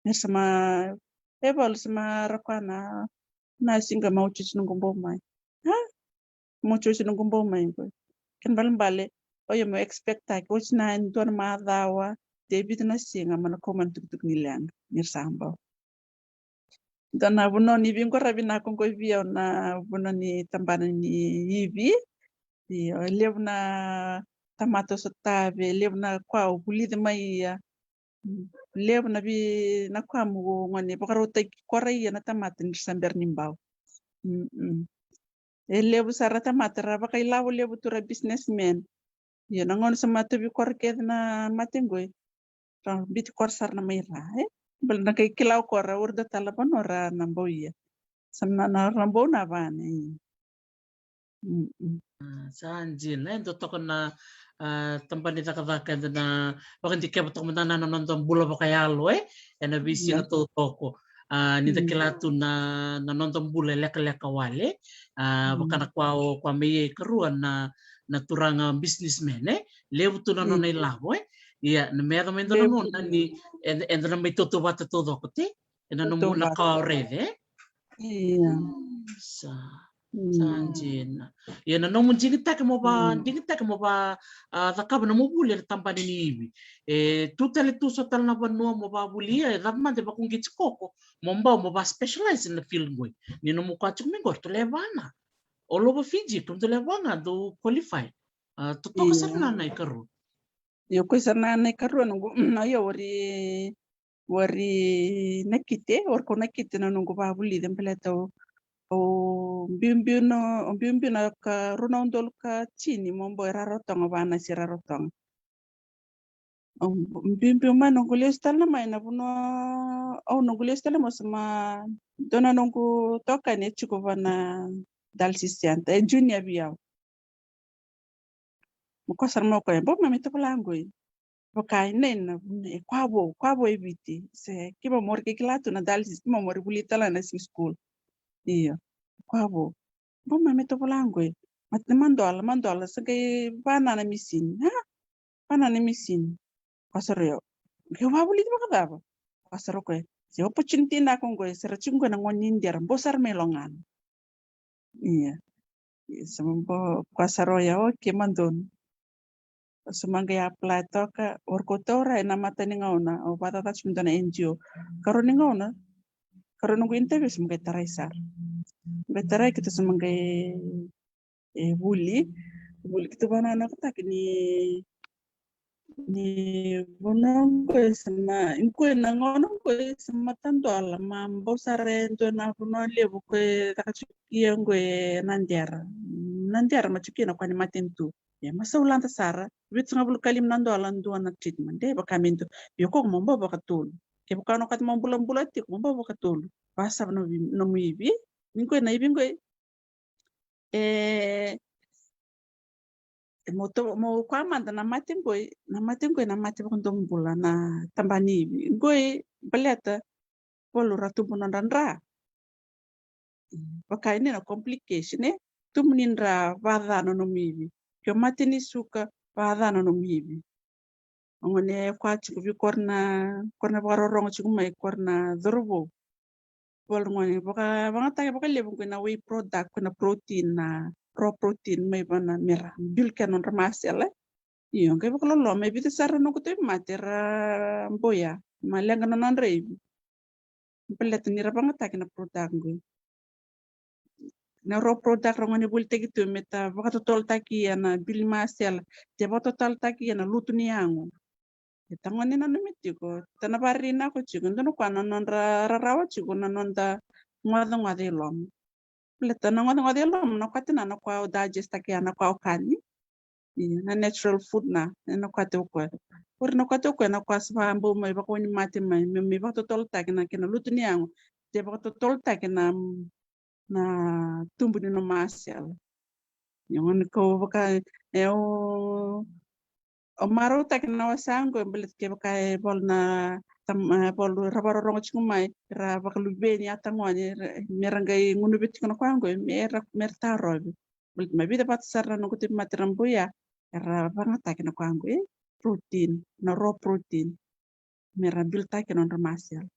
Mera sa ma, e valu sa ma ra koya na, na siga ma oti oti noqu bau mai. Ha? Ma oti oti noqu bau mai qo. Kena balebale, o ia mo expect taki, oti na dua na macawa, de vica na siga, ma na kau mai na tukutuku ni leqa, mera sa bau. Dua na vanua ni veiqaravi vinaka qo vei au na vanua ni tabana ni ivi. Io, e levu na tamata au sotava, e levu na ka au vulica mai ia. Levu na vei, na ka mo gone vakarautaki koya ia na tamata ni sa bera ni bau. Mm-mm. E levu sara na tamata ra vakailavo levu tu, ra businessman. Ia na gauna sa ma tauvi koya kece na mate qo, ra biuti koya sara na mai ra, e? Baleta na qai kila o koya, ra ura tale na vanua ra na bau ia. Sa na, na ra bau na vana, e. Mm-mm. A, sa dina, e dua toka na, a, tabana ni cakacaka eda na vakadikeva toka mada na, na noda bula vakayalo, e? Ena veisiga taucoko. A, ni da kila tu na, na noda bula e lekaleka wale. A, vaka na koya o, koya mai ikarua na, na turaga businessman, e? Levu tu na nona ilavo, e? Ia, na me yaco mai dua na nona ni, eda, eda na mai tautauvata taucoko, te? Ena nomu na ka o raica, e? Ia. Sa. Sa dina. Ia na nomu digitaki mo va, digitaki mo va, a, cakava na nomu vuli ena tabana ni ivi. E tu tale tu so tale na vanua mo vavulia, e cava mada e vakauqeti iko mo bau mo va specialize na field qoi. Ni nomu kua tiko mai qori, tu leva na all over Fiji, tu leva ga dou qualify. A, totoka sara na nai karua. Io, koi sara na nai karua noqu, na io wari, wari nakite, wari ko nakite na noqu vavulici baleta o biubiu na, o biubiu na ka rua na udolu ka tini mo bau e Rarotonga, vanasi Rarotonga. O biubiu mai noqu lesu tale na mai na vanua, o noqu lesu tale mo sa ma dua na noqu tokani e tiko vana dialysis center, e junior vei au. Mo kua sara mo koya, bau mami tovolea qoi. Vaka i nai na, e kua vou, kua vou e Viti. Se keimami mori kei kila tu na dialysis, keimami mori vuli tale na nursing school. Io, kua vou. Bau mami tovolea qoi. Mate, madola, madola, sa qai vana na misini. Ha? Vana na misini. Kua sara o yau. Qai vavulici vakacava? Kua sara o koya. Se opportunity na ko qoi, sa ra tiko qoi na gone ni Dera, bau sara mai Logana. Ia. Ia, sa ma bau kua sara o yau, okay, madonu. Sa ma qai apply toka, wari ko taura ena mata ni gauna, au vakacaca tiko me dua na N G O. Karua ni gauna, karua noqu interview, sa ma qai tarai sara. Qai tarai, keitou sa ma qai, e, vuli, vuli, keitou vakanananataki ni, ni vanua qoi sa ma, qoi na gauna qoi sa ma tadola, ma bau sara e dua na vanua levu qoi, caka tiko qoi Nadera. Nadera ma tiko na kua ni matanitu. Ia, ma saulada sara, vitusagavulu ka lima na dola dua na treatment. De vaka me dua. Io, ko mo bau vakatolu. Kevaka o na kati mo bulabula tiko, mo bau vakatolu. Vakasava nomu ivi, nomu ivi. Ni qoi na ivi qoi. E, e mo to, mo kua mada na mate qoi, na mate qoi, na mate vakadomobula, na tabana ni ivi. Qoi, baleta, valu ra tubu nodra dra. Vaka i nai na complication, e? Tubu ni dra, vaca na nomu ivi. Ke o mate ni suka, vaca na nomu ivi. O gone e kua tiko vei kora na, kora na vakarorogo tiko mai, kora na cauravou. Valu gone, vaka, vakayagataki vakalevu qoi na whey product, qoi na protein, na raw protein, mai vana mera build kina nodra masela. Io, qai vakaloloma, e vica sara noqu tauvimate ra boya, ma leqa na nodra ivi. Baleta ni ra vakayagataki na product qoi. Na raw product ra gone volitaki tu me ta vakatotolotaki ena build masela, te vakatotolotaki ena lutu ni yago. E ta gone nanumi tiko, ta na vakariri nako tiko, dua na kua na nodra rarawa tiko na noda gocagoca i loma. Baleta na gocagoca i loma, na kua tiko na, na kua o digest taki, na kua o kani. Ia, na natural food na, na kua tiko o koya. Ori na kua tiko o koya, na kua sa vakabau mai, vakauni mate mai, me, me vakatotolotaki na kena lutu ni yago, te vakatotolotaki na, na tubu ni nomu masela. Ia gone ko vaka, e o, o marautaki na wasa qo, baleta kevaka e valu na tam-, e valu ra vakarorogo tiko mai, ra vakaluveni a tagone, ra, me ra qai gunuvi tiko na kua qo, me ra, me ra tarovi. Baleta mai vica vata sara na noqu tauvimate ra boya, era vakayagataki na kua qo, e protein, na raw protein. Me ra build taki na nodra masela.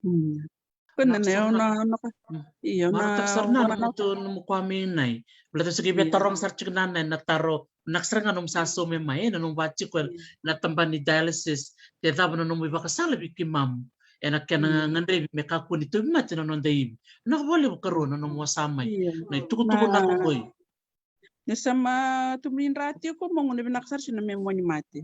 Mm. Ko na, na, na, na, na, io, na, na, na, na, na, nomu kua mai nai. Baleta sa qai via taroga sara tiko na, na, na taro, na sara ga nomu sa sauma mai, e, na nomu va tiko, io, na tabana ni dialysis, te cava na nomu ivakasala vei keimami. Ena kena, io, gadrevi me kakua ni tauvimate na noda ivi. Na vakalevu karua na nomu wasa mai. Io. Na itukutuku na, na koi. Ni sa ma tubu ni dra tiko, mo gunu vinaka sara tiko na me moni mate.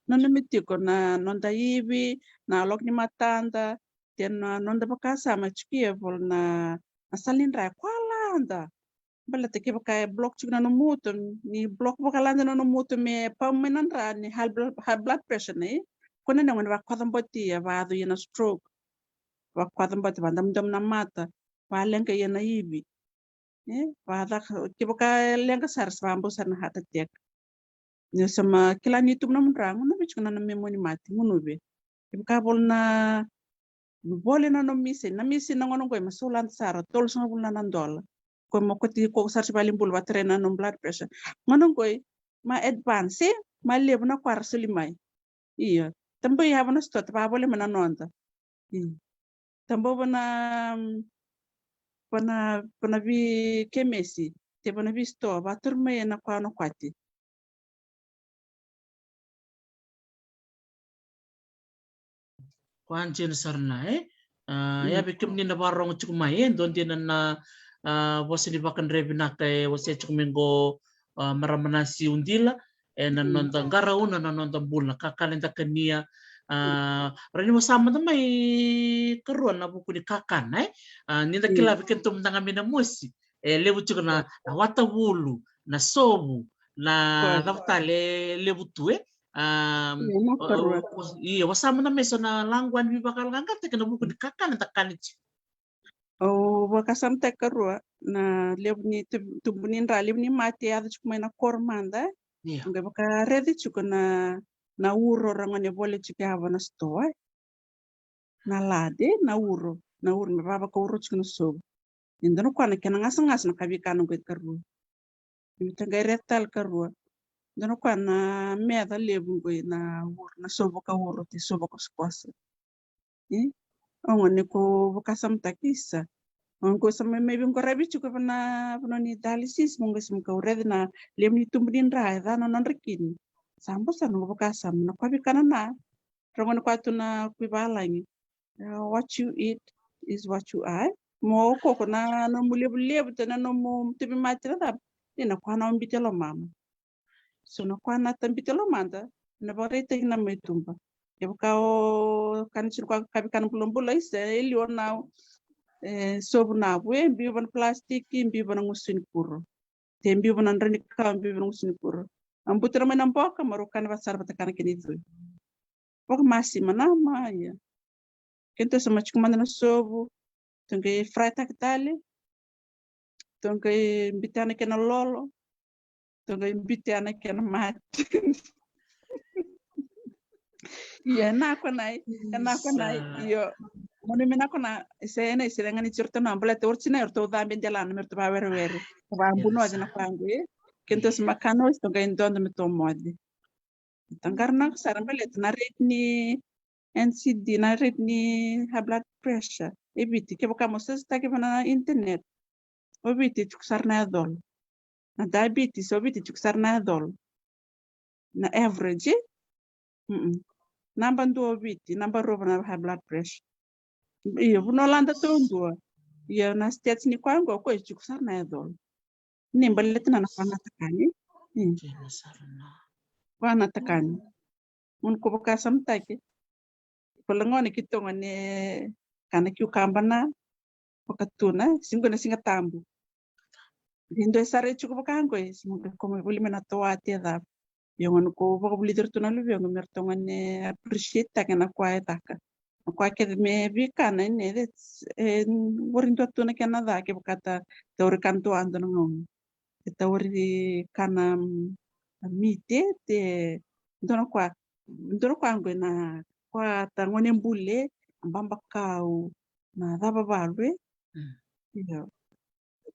Nanumi tiko na noda ivi, na loko ni matada, te na noda vakasama tiko e valu na, na sala ni dra e kua lada. Baleta kevaka e block tiko na nomu uto, ni block vakalada na nomu uto me pump mai na dra ni high blood, high blood pressure nei. Ko na negu ni vakacobotia, vayaco ia na stroke. Vakacobotia, vadamudamu na mata, valeqa ia na ivi. E, vacaka, kevaka e leqa sara sa vabau sara na heart attack. Ni sa ma kila ni tubu nomu dra, gunuvi tiko na me moni mate, gunuvi. Kevaka voli na, voli na nomu misini, na misini na gone qoi ma saulada sara, tolusagavulu na dola. Ko mo koti ko sara si valenibula vatarai na nomu blood pressure. Gone qoi ma advance, e, ma levu na kua ra soli mai. Io. Taboi yava na sitoa, ta vavoli mai na noda. Io. Tabova na, mm, vana, vana veikemesi, te vana veisitoa, vatauri mai ena kwa na kwati. Kwa jina sara na, e? A, ia vei kemuni na vakarorogo tiko mai, e dua dina na, a, vosa ni vakadre vinaka e wasea tiko mai qo, a, marama na siudila, e na noda qarauna na noda bula, na kakana eda kania, a, rairai wasea mada mai karua na vuku ni kakana, e? A, ni da kila vei kedatou mada ga mai na mosi, e levu tiko na, na watavulu, na sovu, na cava tale e levu tu, e? A, ia, wasea mada mai so na laquani veivakayaloqaqataki ena vuku ni kakana eda kania tiko. Au vakasamataka karua na levu ni tu-, tubu ni dra, levu ni mate e yaco tiko mai na koro mada. Ia. Qai vakaraici tiko na, na uro ra gone vole tiko yava na sitoa, e. Na lade, na uro, na uro me vavakauro tiko na sovu. E dua na kwa na kena gasagasa na ka veikana qo e karua. Ni mita qai raica tale karua. Dua na kwa na meca levu qo na uro, na sovu vakauro, te sovu vakakosakosa. E? O gone ko vakasamataki sa. O gone ko sa mai, mai veiqaravi tiko vana, vana ni dialysis, mo qai sa mai kau raici na levu ni tubu ni dra, e ca na nodra kidney. Sa bau sa noqu vakasama, na kwa veikana na. Ra gone kwa tu na kui valagi. Uh, what you eat is what you are. Mo koko na nomu levulevu, te na nomu tauvimate na cava. Ni na kwa na biuta e lomamu. So na kwa na ta biuta e lomada, na vakaraitaki na mai tuba. Kevaka o kania tiko na kwa, ka veikana bulabula, isa, e liwa na, e, sovu na vu, e biu vana plastic, e biu vana gusu ni kuro. Te biu vana dra ni ka, biu vana gusu ni kuro. A buta na mai na boka, marau kana vata sara vata kana kena icui. Vakamasima na ma, ia. Keitou sa mai tiko mada na sovu. Tou qai fry-taki tale. Tou qai biuta na kena lolo. Tou qai biuta na kena mate. Ia, na kwa na, na kwa na, io. Mo ni me na kwa na, se na, se na gani tiko ratou na, baleta ori tiko na, ratou cabe delana, me ratou vawerewere. Vabunoci na kwa qo, e. Keitou sa mai kana, tou qai dodo me tou moce. Taqara na sara baleta na rate ni N C D, na rate ni high blood pressure e Viti. Kevaka mo search-taki vana internet, o Viti tiko sara na yacolo. Na diabetes, o Viti tiko sara na yacolo. Na average, e? Mm-mm. Naba dua o Viti, naba rua na high blood pressure. Io, vanua lada taudua. Io, na states ni kwa qo, ko e tiko sara na yacolo. Ni baleta na, na kwa na takani. Mm. Jina sara na. Kwa na takani. Mo ni ko vakasamataki. Ko la gone keitou gone kana kiukaba na vakatuna, siga na Siga Tabu. Ni dua e sara e tiko vaka qo, e, siga qo me voli me na toa te cava. Io, gone ko vakavulici iratou na luvequ me ratou gone appreciate-taka na kwa e caka. Na kwa kece me veikana, ne, that's, e, ori dua tu na kena ca kevaka ta, tauri kana tu a dua na gauna. E tauri kana, mm, mite, te, dua na kwa, dua na kwa qo na kwa ta gone bule, babakau, na cava valu, e? Mm. Io.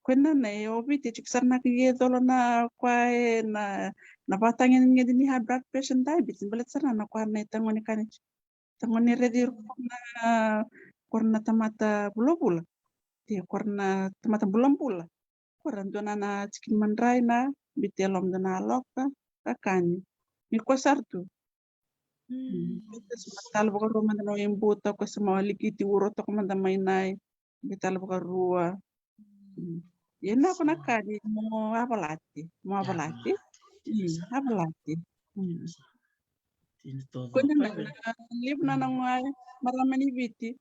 Ko na na e o Viti tiko sara na ka e colo na kwa e na, na vatagedegede ni high blood pressure, diabetes, baleta sara na kwa na e tagone kani tiko. Tagone raici ira ko na, ko na tamata vulavula. Te ko na tamata bulabula. Ko ra dua na, na chicken madrai na, biuta e loma dua na loka, ka kani. Ni ko sara tu. Mm. Tale vakarua mada na ibuta, ko sa mai likiti uro toka mada mai nai. Qai tale vakarua. Mm. Ia na ko na kani mo avalati, mo avalati. Mm, avalati. Mm. Ko na, na, na levu na, na gone marama ni Viti.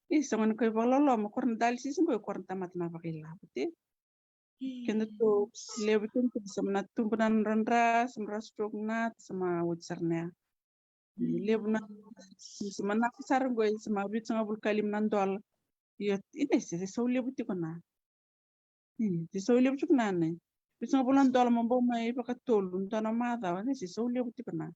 Isa gone ko i vakaloloma, ko ra na dialysis qo, ko ra na tamata na vakailavo te. Kedatou levu kedatou sa mai na tubu na nodra dra, sa mai ra stroke na, sa mai oti sara na. Levu na, sa mai na sara qo, sa mai vitusagavulu ka lima na dola. Io, ina se, se sau levu tiko na. Io, se sau levu tiko na, ne. Vitusagavulu na dola mo bau mai vakatolu, dua na macawa, ne, se sau levu tiko na.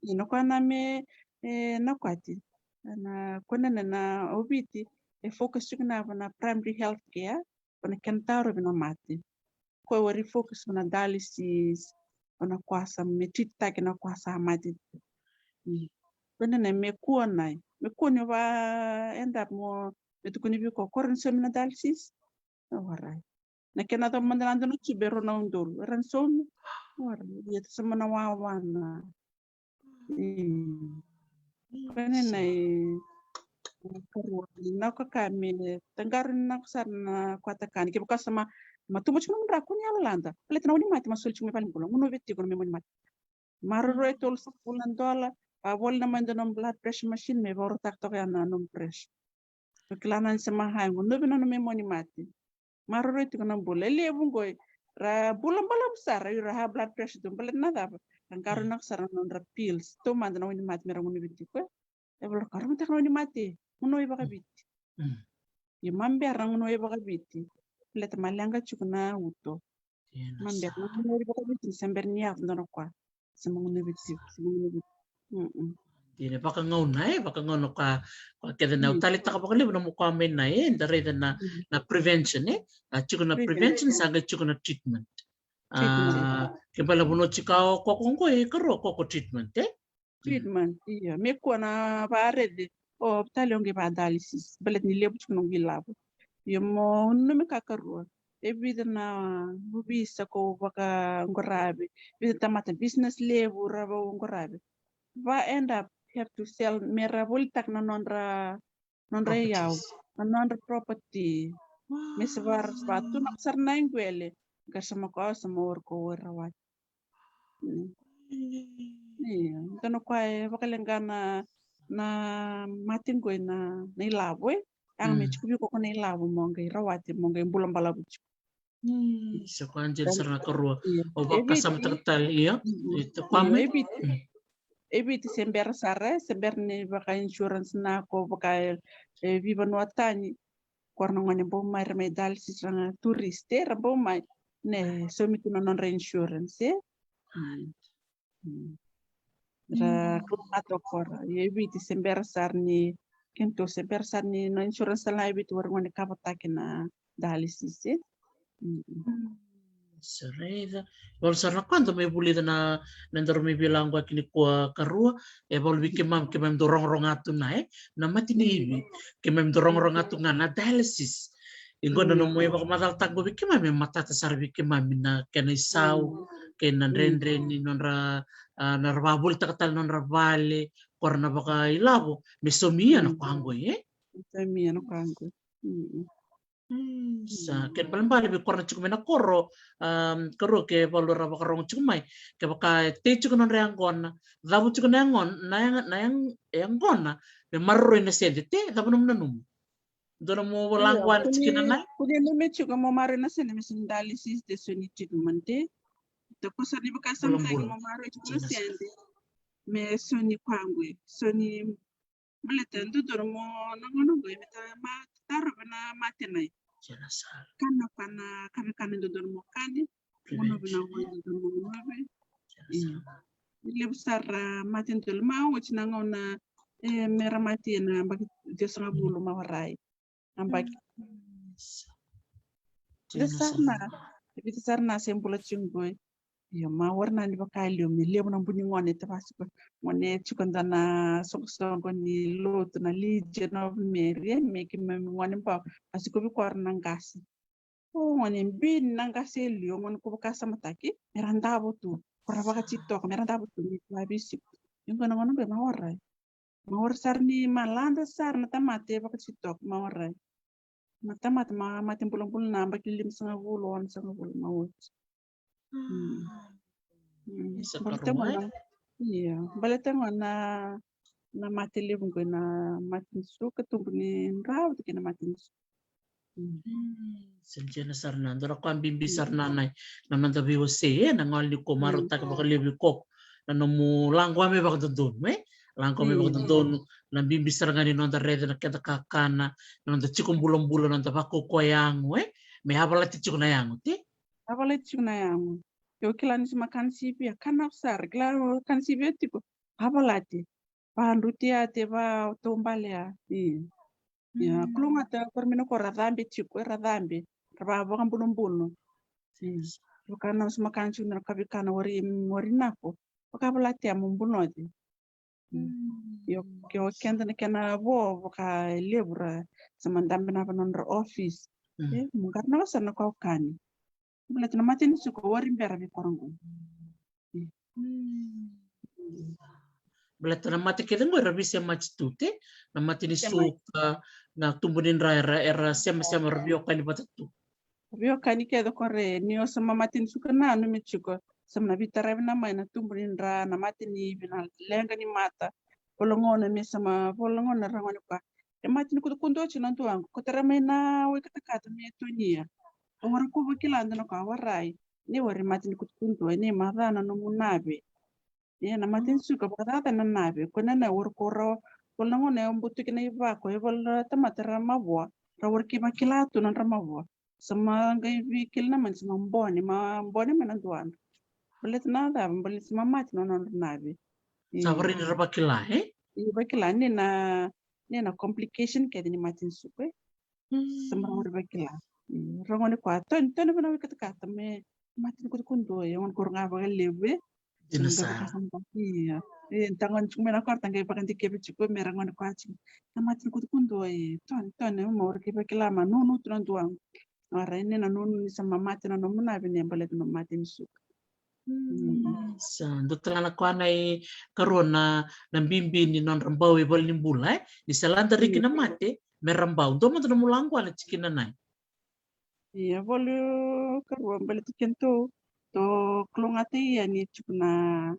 Io, na kwa na me, e, na kwati. Na, ko na, na, na o Viti, e focus tiko na, na primary health care, ko na kena tarovi na mate. Ko e wari focus na dialysis, ko na kwa sa me treat-taki na kwa sa mate. Mm. Ko na, na me kua na, me kua ni va end up mo Me tukuni vei iko, ko rawa ni saumi na dialysis? Warai. Na kena cava mada na dua na tube e rua na udolu, e rawa ni saumi? Warai. Ia, tu sa mana wawa na. Mm. Kena na i karua, na ka me taqara ni na ko sara na kwata kani. Kevaka sa ma, ma tubu tiko na mudra, ko ni yalo lada. Baleta na wainimate ma soli tiko mai valenibula, gunuvi tiko na memu wainimate. Maroroi, tolusagavulu na dola, a voli na mai dua na blood pressure machine me vakarautaka toka ya na nomu pressure. O kila na ni sa ma high, gunuvi na nomu wainimate. Maroroi tiko na bula. E levu qoi ra bula balavu sara, ira high blood pressure tu, baleta na cava? Ra qarauna sara na nodra pills. Taumada na wainimate me ra gunuvi tiko, e. E vula ka ramataka na wainimate, gunuvi vakaviti. Mm. Ia ma bera na gunuvi vakaviti, baleta ma leqa tiko na uto. Ma bera na gunuvi vakaviti, ni sa bera ni yaco dua na kwa. Sa ma gunuvi tiko, sa ma gunuvi tiko. Mm-mm. Dina, vakagauna, e, vakagauna ka, ka kece na, mm, au taleitaka vakalevu na mo ka mai na, e, da raica na, mm, na prevention, e. A tiko na prevention, prevention, sa qai tiko na treatment. Treatment. A, ke bale vanua tiko o koko qo, e, karua koko treatment, e. Treatment, ia. Me kua na varede, o tale o qai va dialysis, baleta ni levu tiko noqu ilavo. Ia mo nanumi ka karua, e vica na vuvisa ko vakaqorave, vica tamata business levu ra vakaqorave. Va end up have to sell, me ra volitaka na nodra, nodra iyau, properties, na nodra property. Me se vara sa va tu na sara na iqwele, ka sa ma ko sa ma ori ko ori rawati. Mm. Ia, dua na ka e vakaleqa na, na mate qoi na, na ilavo, e. Yaga me tiko vei iko ko na ilavo mo qai rawati, mo qai bula balavu tiko. Mm, sa ko Angel sara na karua. Ia. Au vakasamataka tale, ia. Mm. Ita, ia, kwa mai. E Viti. Mm. E Viti se bera sara, e, se bera ni vaka insurance na ko vaka, e, e, veivanua tani. Ko ra na gone bau mai ra mai dialysis, ra ga tourist, e, ra bau mai. Ne, saumi tu na nodra insurance, e. Mm. Ra kalougata o kora. Ia e Viti se bera sara ni, keitou se bera sara ni na insurance la e Viti, wari gone cover-taki na dialysis, e. Mm. Sa raica. Valu sara na ka da mai vulica na, na daru mai veilawa qo nikua karua. E valu vei keimami, keimami dau rogorogo tu na, e, na mate ni ivi. Keimami dau rogorogo tu ga na dialysis. Ia qo na nomu ivakamacalataka qo vei keimami, e matata sara vei keimami na kena isau, kei na dredre ni nodra, a, na ra vakavolitaka tale nodra vale, ko ra na vakailavo, me saumi ia na kwa qo, e? Saumi ia na kwa qo. Mm. Mm, sa, kena balebale vei kora na tiko mai na koro, um, karua ke valu ra vakarogo tiko mai. Kevaka e tei tiko nodra yaqona, cava tiko na yaqona, na yaga, na yag-, yaqona, me maroroi na sede, te, cava nomu nanuma? Dua na mo laqwa tiko na nai? Kua ni nanumi tiko mo maroroi na sede, me soni dialysis, te soni treatment, te. Te ko sa ni vakasamataki mo maroroi tiko na sede, me soni kwa qo, soni Baleta dodonu mo na gauna qo, me ta ma tarovi na mate na i. Kana kana, kana kana dodonu mo kani. Gunuvi na gauna dodonu mo gunuvi. Levu sara mate dodonu mo oti na gauna, e, me ra mate na yabaki ciwasagavulu ma warai. Yabaki. Vica sara na, vica sara na se bula tiko qo. Io, ma warai na ni vaka e liu me levu na bu ni gone, te vaka tiko gone tiko dua na soqosoqo ni lotu na Legion of Mary, e, me keimami gone bau. A tiko vei kora na qase. O gone bi ni na qase e liu, gone ko vakasamataki, me ra davo tu. Ko ra vakatitoka, me ra davo tu, me vavisiku. Io, gone, gone qo ma warai. Ma warai sara ni ma lada sara na tamata e vakatitoka, ma warai. Na tamata ma mate bulabula na yabaki limasagavulu, onosagavulu ma oti. Mm. Mm. Baleta gona, io, baleta gona na, na mate levu qo na mate ni suka, tubu ni dravudra kei na mate ni suka. Mm. Sa dina sara na, dua na ka bibi sara na, na, na noda veiwasei, e, na gole ni ko marautaka vakalevu i koko. Na nomu laqwa me vakadodonu, e? Laqwa me vakadodonu, na bibi sara ga ni noda raica na keda kakana, na noda tiko bulabula, na noda vakaukauwa yago, e? Me yavalati tiko na yago, te? Yavalati tiko na yago. Io, kila ni se ma kana sivia, kana sara, kila kana sivia tiko. Yavalati. Vadrutia te, vataubalea. Io. Ia, kalougata, kora me na kora cabe tiko, era cabe. Ra vakabunobuno. Io. Vaka na se ma kana tiko na ka vei kana wari, wari nako. Vakayavalati mo bunoci. Mm. Io, ke o keda na kena vo vaka e levu ra sa mani dabe na va nodra office. Mm. E, mo qara na va sara na ka o kani. Baleta na mate ni suka wari bera vei koro qo. Mm. Baleta na mate kece qo era veisemati tu te, na mate ni suka, na tubu ni dra era, era semasema ra veiwekani vata tu. Veiwekani kece kore, ni o sa mamate ni suka na nanumi tiko, sa na veitaravi na mai na tubu ni dra, na mate ni ivi, na leqa ni mata. Volagona me sa ma, volagona ra gone koya. E mate ni kutukutu oti na duaqu, ko tara mai na wai katakata me tonia. O wara ko vakila dua na ka, warai. Ni wari mate ni kutukutu, e ni maca na nomu nave. Ia na mate ni suka vakacaca na nave. Ko na na wara ko rawa. Volagona e butuki na ivako, e vola tamata ra mavoa. Ra wara ki vakila tu na dra mavoa. Sa ma qai veikila na mani sa ma bone, ma bone mai na duadra. Baleta na cava, baleta sa ma mate na nodra nave. Sa vara ni ra vakila, e? I vakila ni na, ni na complication kece ni mate ni suka, e? Sa ma ra wara vakila. Mm, ra gone koya, toni, toni vei na wai katakata me mate ni kutukutu, e gone koro ga vakalevu, e? Dina sara. Ia. E, tagone tiko mai na koro, taga i vakadikevi tiko me ra gone koya tiko. Na mate ni kutukutu, e, toni, toni, ma wara ki vakila ma nunu tu na duaqu. Warai ni na nunu ni sa ma mate na nomu nave ni baleta na mate ni suka. Mm. Sa dua tale na koya na ikarua na, na bibi ni nodra bau e valenibula, e? Ni sa lada riki na mate, me ra bau. Dua mada na mulaqu na tikina nai. Ia, vale karua baleta kedatou, tou kalougata yani tiko na,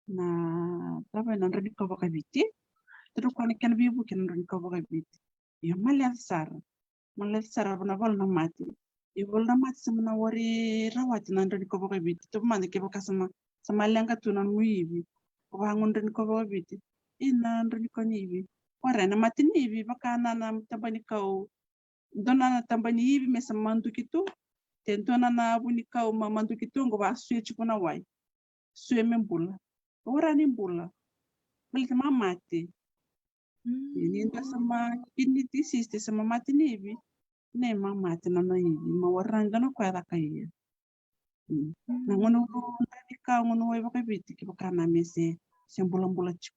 na, cava na drau ni kau vakaviti. Tou na koya na kena veivuke na drau ni kau vakaviti. Ia, maleca sara. Maleca sara vua na valu na mate. Ia, valu na mate sa ma na wari rawati na drau ni kau vakaviti. Tauvimate kevaka sa ma, sa ma leqa tu na nomu ivi. Ko vagunu drau ni kau vakaviti. Ia, na drau ni kau ni ivi. Warai na mate ni ivi, vaka na, na taba ni kau. Dua na, na taba ni ivi me sa maduki tu. Te dua na, na vu ni kau ma maduki tu, qo va sue tiko na wai. Sue me bula. Ora ni bula. Baleta ma mate. Mm. Ni dua sa ma kidney disease, te sa ma mate ni ivi. Ni ma mate na, na ivi. Ma wara dua na koya caka ia. Mm. Na gauna drau ni kau, gauna wai vakaviti, kevaka na me se, se bulabula tiko.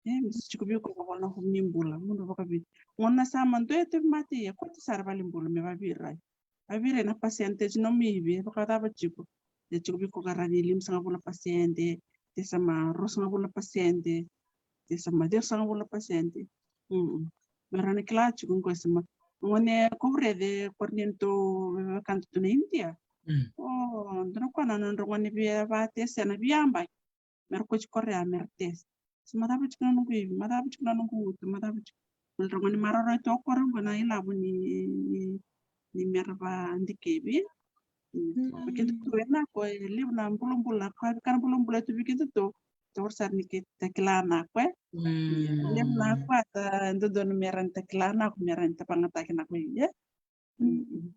E, me se tiko vei koya ka vola na home ni bula, gauna vakaviti. Gauna sa ma dua e tauvimate ia, kauta sara valenibula me vavirai. Vavirai na percentage nomu ivi, e vakacava tiko. E tiko vei koya ka rawa ni limasagavulu na pasede, te sa ma ruasagavulu na pasede, te sa ma ciwasagavulu na pasede. Mm. Me rawa ni kila tiko qo sa ma. Gone ko Vurece, ko Reniento, vevekana tu na India. Mm. O, dua na koya na nodra gone via vatese na via yabaki. Me ra kauti korea me ra test. Sa macava tiko na noqu ivi, macava tiko na noqu uto, macava tiko. Baleta ra gone maroroi tu o koya qo na ilavo ni, ni, ni me ra vadikevi. Mm. Keda tu e na ko e levu na bulabula, ko e vaka na bulabula tu vei keda tu. Tou sara ni keda kila na ko e. Mm. Levu na ko ata dodonu me ra ni ta kila na ko, me ra ni ta vagataki na ko e. Mm.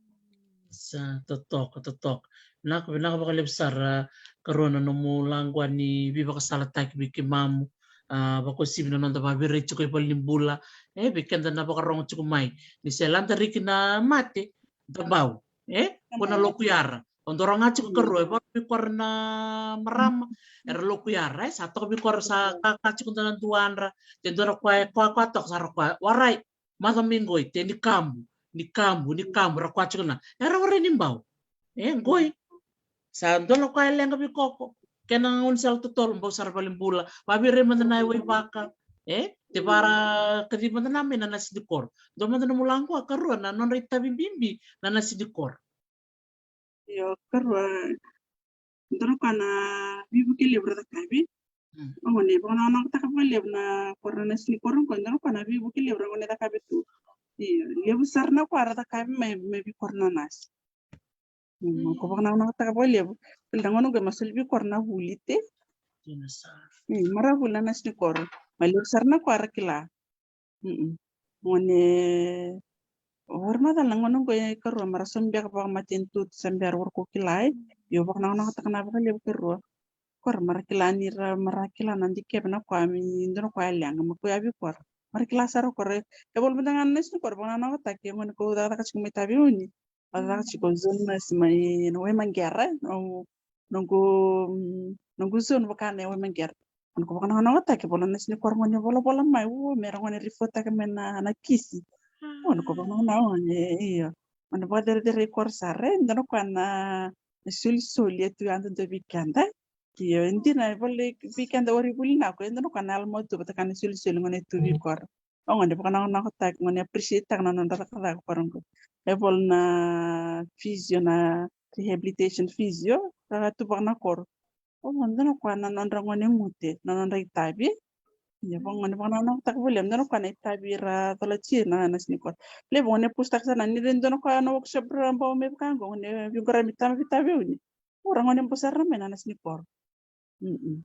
Sa totoka, totoka. Vinaka, vinaka vakalevu sara, karua, na nomu laqua ni veivakasalataki vei keimamu. A, vakauasivi na noda vavirai tiko i valenibula. E, vei keda na vakarogo tiko mai. Ni se lada riki na mate, da bau. E, ko na loku yara. O doro ga tiko karua, e vaka vei kora na marama. Era loku yara, e, sa toka vei kora sa kaka tiko dua na duadra. Te dua na koya, koya, koya toka sara koya. Warai. Maca mai qoi, te ni kabu, ni kabu, ni kabu, ra koya tiko na. Era warai ni bau. E, qoi. Sa dua na koya e leqa vei koko. Kena gaunisala totolo, bau sara valenibula. Vavirai mada na wai vaka. E, te vara kaci mada na mai na nasi ni koro. Dua mada na mulaqu, karua, na nodra itavi bibi, na nasi ni koro. Io, karua, dua na koya na veivuke levu ra cakavi. Mm. O gone vakanakonakotaka vakalevu na koro na nasi ni koro qo, dua na koya na veivuke levu ra gone cakavi tu. Io, levu sara na koya ra cakavi mai, mai vei koro na nasi. Mm, ko vakanakonakotaka vakalevu. Baleta na gone qo e ma soli vei koro na vuli te. Dina sara. Mm, mara vuli na nasi ni koro. Ma levu sara na koya ra kila. Mm. Gone, o ira macala na gone qo e karua, mara sa beka vakamatanitu, sa bera wara ko kila, e. Io, vakanakonakotaka na vakalevu karua. Kora mara kila ni ra, mara kila na dikeva na koya, me dua na koya leqa, ma koya vei kora. Mara kila sara kora. E volo mada ga na nasi ni kora, vakanakonakotaki, gone ko cakacaka tiko mai Taveuni. Au cakacaka tiko zone nurse mai na Waimaqera, noqu, noqu, mm, noqu zone vaka na Waimaqera. Au na ko vakanakonakotaki, vola na sinikoro gone volavola mai, o, me ra gone ripottaka mai na, na kisi. O, na ko vakanakonako gone, io. Gone vakacerecerei koro sara, e, dua na koya na, na solisoli e tu yadua vei keda. Io, e dina, e vola vei keda o ira vuli nako, e dua na koya na yalomatua vata kei na solisoli gone tu vei koro. O gone vakanakonakotaki, gone appreciate-taka na nodra cakacaka koro qo. E vola na physio, na rehabilitation physio, ka tu vaka na koro. O gone dua na koya na nodra gone gute, na nodra itavi. Ia vaka gone vakanakonakotaki voli, dua na koya na itavi ra cola tiko na, na sinikoro. Levu gone pusitaka sara na ni dua na koya na workshop ra bau mai vaka qo, gone veiqaravi tama veitaveuni. O ra gone bau sara mai na, na sinikoro. Mm-mm.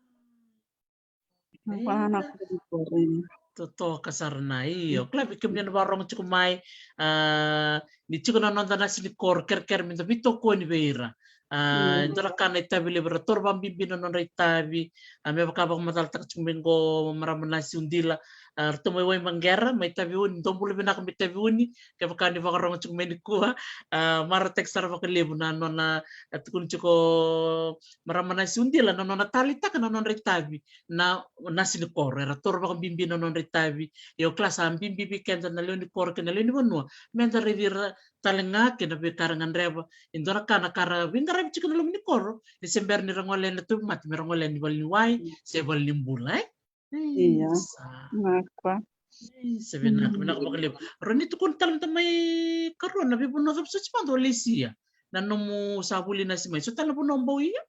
Io. Totoka sara na, io. Kila vei kemuni na vakarorogo tiko mai, a, ni tiko na noda na sinikoro, kerekere me da veitokoni vei ira. A, e dua na ka na itavi levu, era toro vakabibi na nodra itavi. A, me vaka vakamacalataka tiko mai qo marama Nasi Udila. A, ratou mai Waimaqera, mai Taveuni, dou bula vinaka mai Taveuni. Kevaka ni vakarorogo tiko mai nikua, a, marautaki sara vakalevu na nona, a, tukuni tiko marama Nasi Udila, na nona taleitaka na nodra itavi na, na sinikoro, era toro vakabibi na nodra itavi. Io, kila sa bibi vei keda na lewe ni koro kei na lewe ni vanua me da raici ira tale ga kei na veika era gadreva. E dua na ka na ka ra veiqaravi tiko na loma ni koro, ni se bera ni ra gole yani na tauvimate, me ra gole yani valeniwai se valenibula, e? Ia. Sa. Vinaka. Io, sa vinaka, vinaka vakalevu. Rawa ni tukuna tale mada mai, karua, na veivanua cava soti mada o lesia, na nomu sa vuli nasi mai, so tale na vanua bau ia?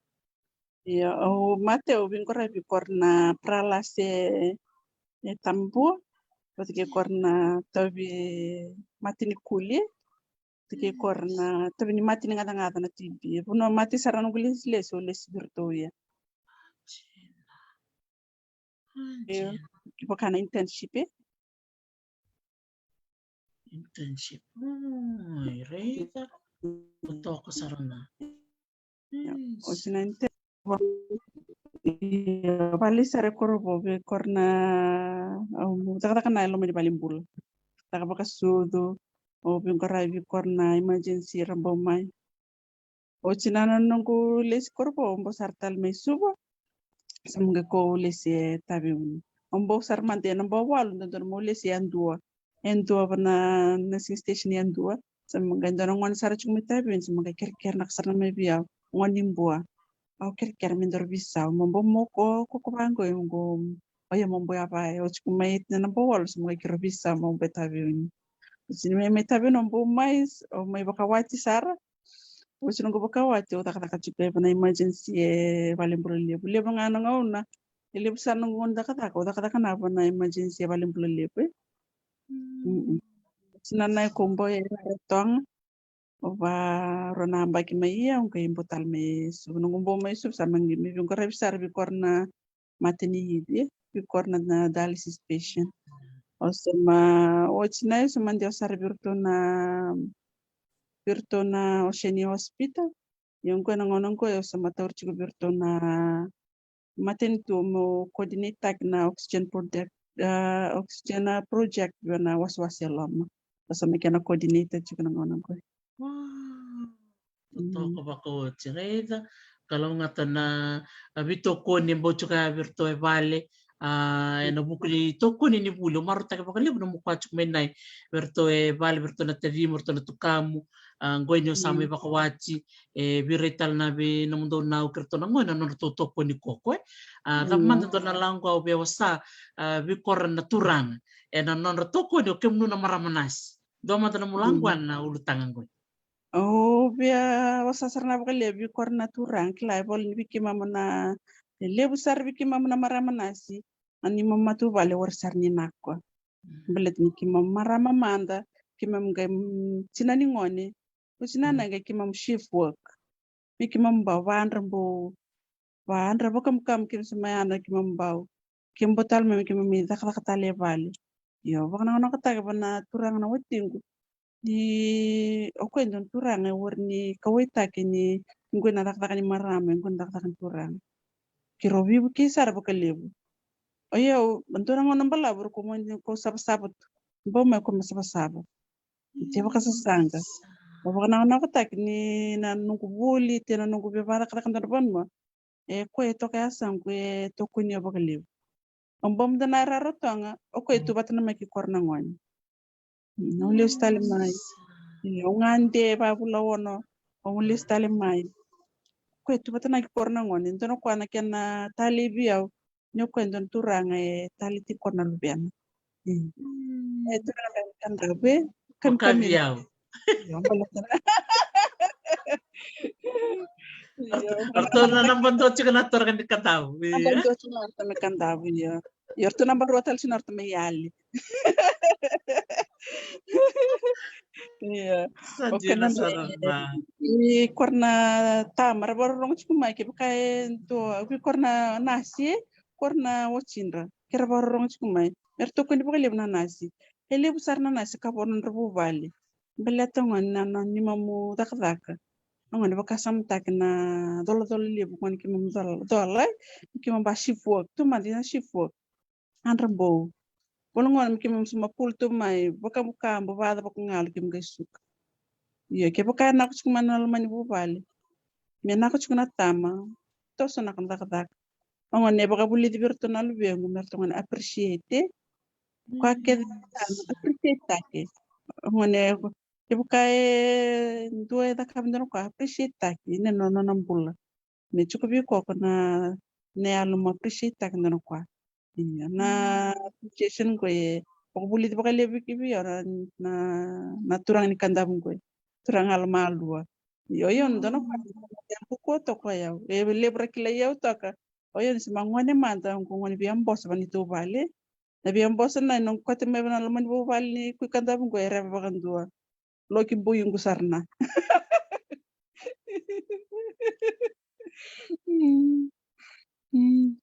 Ia, au mate, au veiqaravi vei koro na Paralasi e Tabua, vata kei koro na Tauvimate ni Kuli, vata kei koro na Tauvimate ni Gacagaca na T B. Vanua mate sara noqu lesilesi, au lesi vei iratou ia. Io, vaka na internship, e? Internship. Oi, raica. Totoka sara na. Io, oti na inter-, io, vale sara e Korovou, vei koro na, au cakacaka na e loma ni valenibula. Caka vakasucu, au veiqaravi vei koro na emergency ra bau mai. Oti na noqu lesi Korovou, au bau sara tale mai Suva. Sa mai qai ko lesi e Taveuni. Au bau sara mada e Nabouwalu, dodonu meu lesi e Yadua. E Yadua, va na nursing station e Yadua. Sa mai qai dua na gone sara tiko mai Taveuni, sa mai qai kerekerenaka sara mai vei au. Gone ni Bua. Au kerekere me daru veisau. Mo bau mo ko, ko, ko vaqo, e qo. O ia mo bau yava e. Au tiko mai na Nabouwalu, sa mai qai keirau veisau, mo bau e Taveuni. Oti ni mai, mai Taveuni, au bau mai, au mai vakawati sara. Oti noqu vakawati, au cakacaka tiko ena emergency e valenibula levu. Levu ga na gauna, e levu sara noqu gauna cakacaka, au cakacaka na va na emergency e valenibula levu, e. Mm. Oti na nai ko bau e Rarotonga. Au va rua na yabaki mai ia, au qai bau tale mai Suva. Noqu bau mai Suva, sa mai qai mai veiqaravi sara vei koro na matanihi, vei koro na dialysis patient. Au sa mai, oti na, au sa mai dewa sara vei iratou na, vei iratou na Oceania Hospital. Ia qo na gauna qo au sa mai tauri tiko vei iratou na matanitu meu coordinate-taki na oxygen project, a, oxygen, a, project vei na wasewase e loma. Au sa mai kena coordinator tiko na gauna qo. Wow. Totoka vakaoti, raica. Kalougata na, a, veitokoni e bau tiko ya vei iratou e vale. A, ena vuku ni tokoni ni vuli, au marautaka vakalevu na nomu kua tiko mai Nai, vei iratou e vale, vei iratou na tacimu, vei iratou na tukamu. A, qo ni o sa mai vakawati, e, vei ira tale na vei nomudou na, o iratou na gone, na nodratou tokoni koko, e. A, cava mada dua na laqu au via wasa, a, vei koro na turaga ena nodra tokoni o kemunu na marama nasi. Dua mada na nomu laqu ena ulutaga qo. Au via wasa sara ga vakalevu vei koro na turaga, kila e voli ni vei keimami na, e levu sara vei keimami na marama nasi, a, neimami matavuvale warai sara ni nako. Baleta ni keimami marama mada, keimami qai, mm, tina ni gone, o tina na qai keimami shift work. Me keimami bau, va yadra bau, va yadra vakamkam keimami sa mai yadra keimami bau. Keimami bau tale mai me keimami cakacaka tale e vale. Io, vakanakonakotaka va na turaga na watiqu. Ni o koya e dua na turaga e warai ni kauwaitaki ni qo na cakacaka ni marama, qo na cakacaka ni turaga. Keirau veivukei sara vakalevu. O yau, dua na gauna balavu, ko mai ko savasava tu. Bau mai ko mai savasava. Te vakasasaqa. Au vakanakonakotaki ni na noqu vuli, te na noqu veivakacakacaka dua na vanua. E koya e toka yasaqu e tokoni au vakalevu. Au bau mada na rarawa toka ga, o koya e tu vata na mai kei kora na gone. Mm, au lesu tale mai. Io, au gade vavula ono, au lesu tale mai. O koya e tu vata na kei kora na gone, dua na koya na kena talei vei au. Ni o koya e dua na turaga e talei tiko kora na luvena. Mm. E turaga na Kadavu e. Kam- Wakavi kam- au. Io, baleta na. Io, ratou na naba dua tiko na turaga ni Kadavu. Naba dua tiko na turaga ni Kadavu, io. Io, ratou naba rua tale tiko na ratou mai yali. Io. Sa dina sara na. I kora na tama ra vakarorogo tiko mai, kevaka e dua, i kora na nasi, kora na watching ra. Ke ra vakarorogo tiko mai. Me ra tokoni vakalevu na nasi. E levu sara na nasi ka vo nodra vuvale. Baleta gone na, na, ni mamu cakacaka. Gone vakasamataki na colacola levu, gone keimami cola, cola, e? Keimami ba shift work, tu mada na shift work. Adra bou. Volo gone me keimami suma pul tu mai, vakabukabu, vacava ko galo keimami qai suka. Io, kevaka e nako tiko mai na loma ni vuvale. Me nako tiko na tama, toso nako na cakacaka. O gone e vakavulici vei ratou na luvequ, me ratou gone appreciate. Koya kece appreciate taki. O gone, kevaka e dua e cakava dua na koya, appreciate taki, ne nona, nona bula. Me tiko vei koko na, na yalo mo appreciate taki dua na koya. Io, na appreciation qo e vakavulici vakalevu ki vei au na, na, na turaga ni Kadavu qo. Turaga yalomalua. Io, io, dua na koya, e buku toka o yau. E levu ra kilai au toka. O yau ni se ma gone mada, qo gone via bosa va ni tou vale. Na via bosa na, noqu kote mai va na loma ni vuvale ni Kui Kadavu qo e reva vakadua. Loki bui qu sara na. Mm. Mm.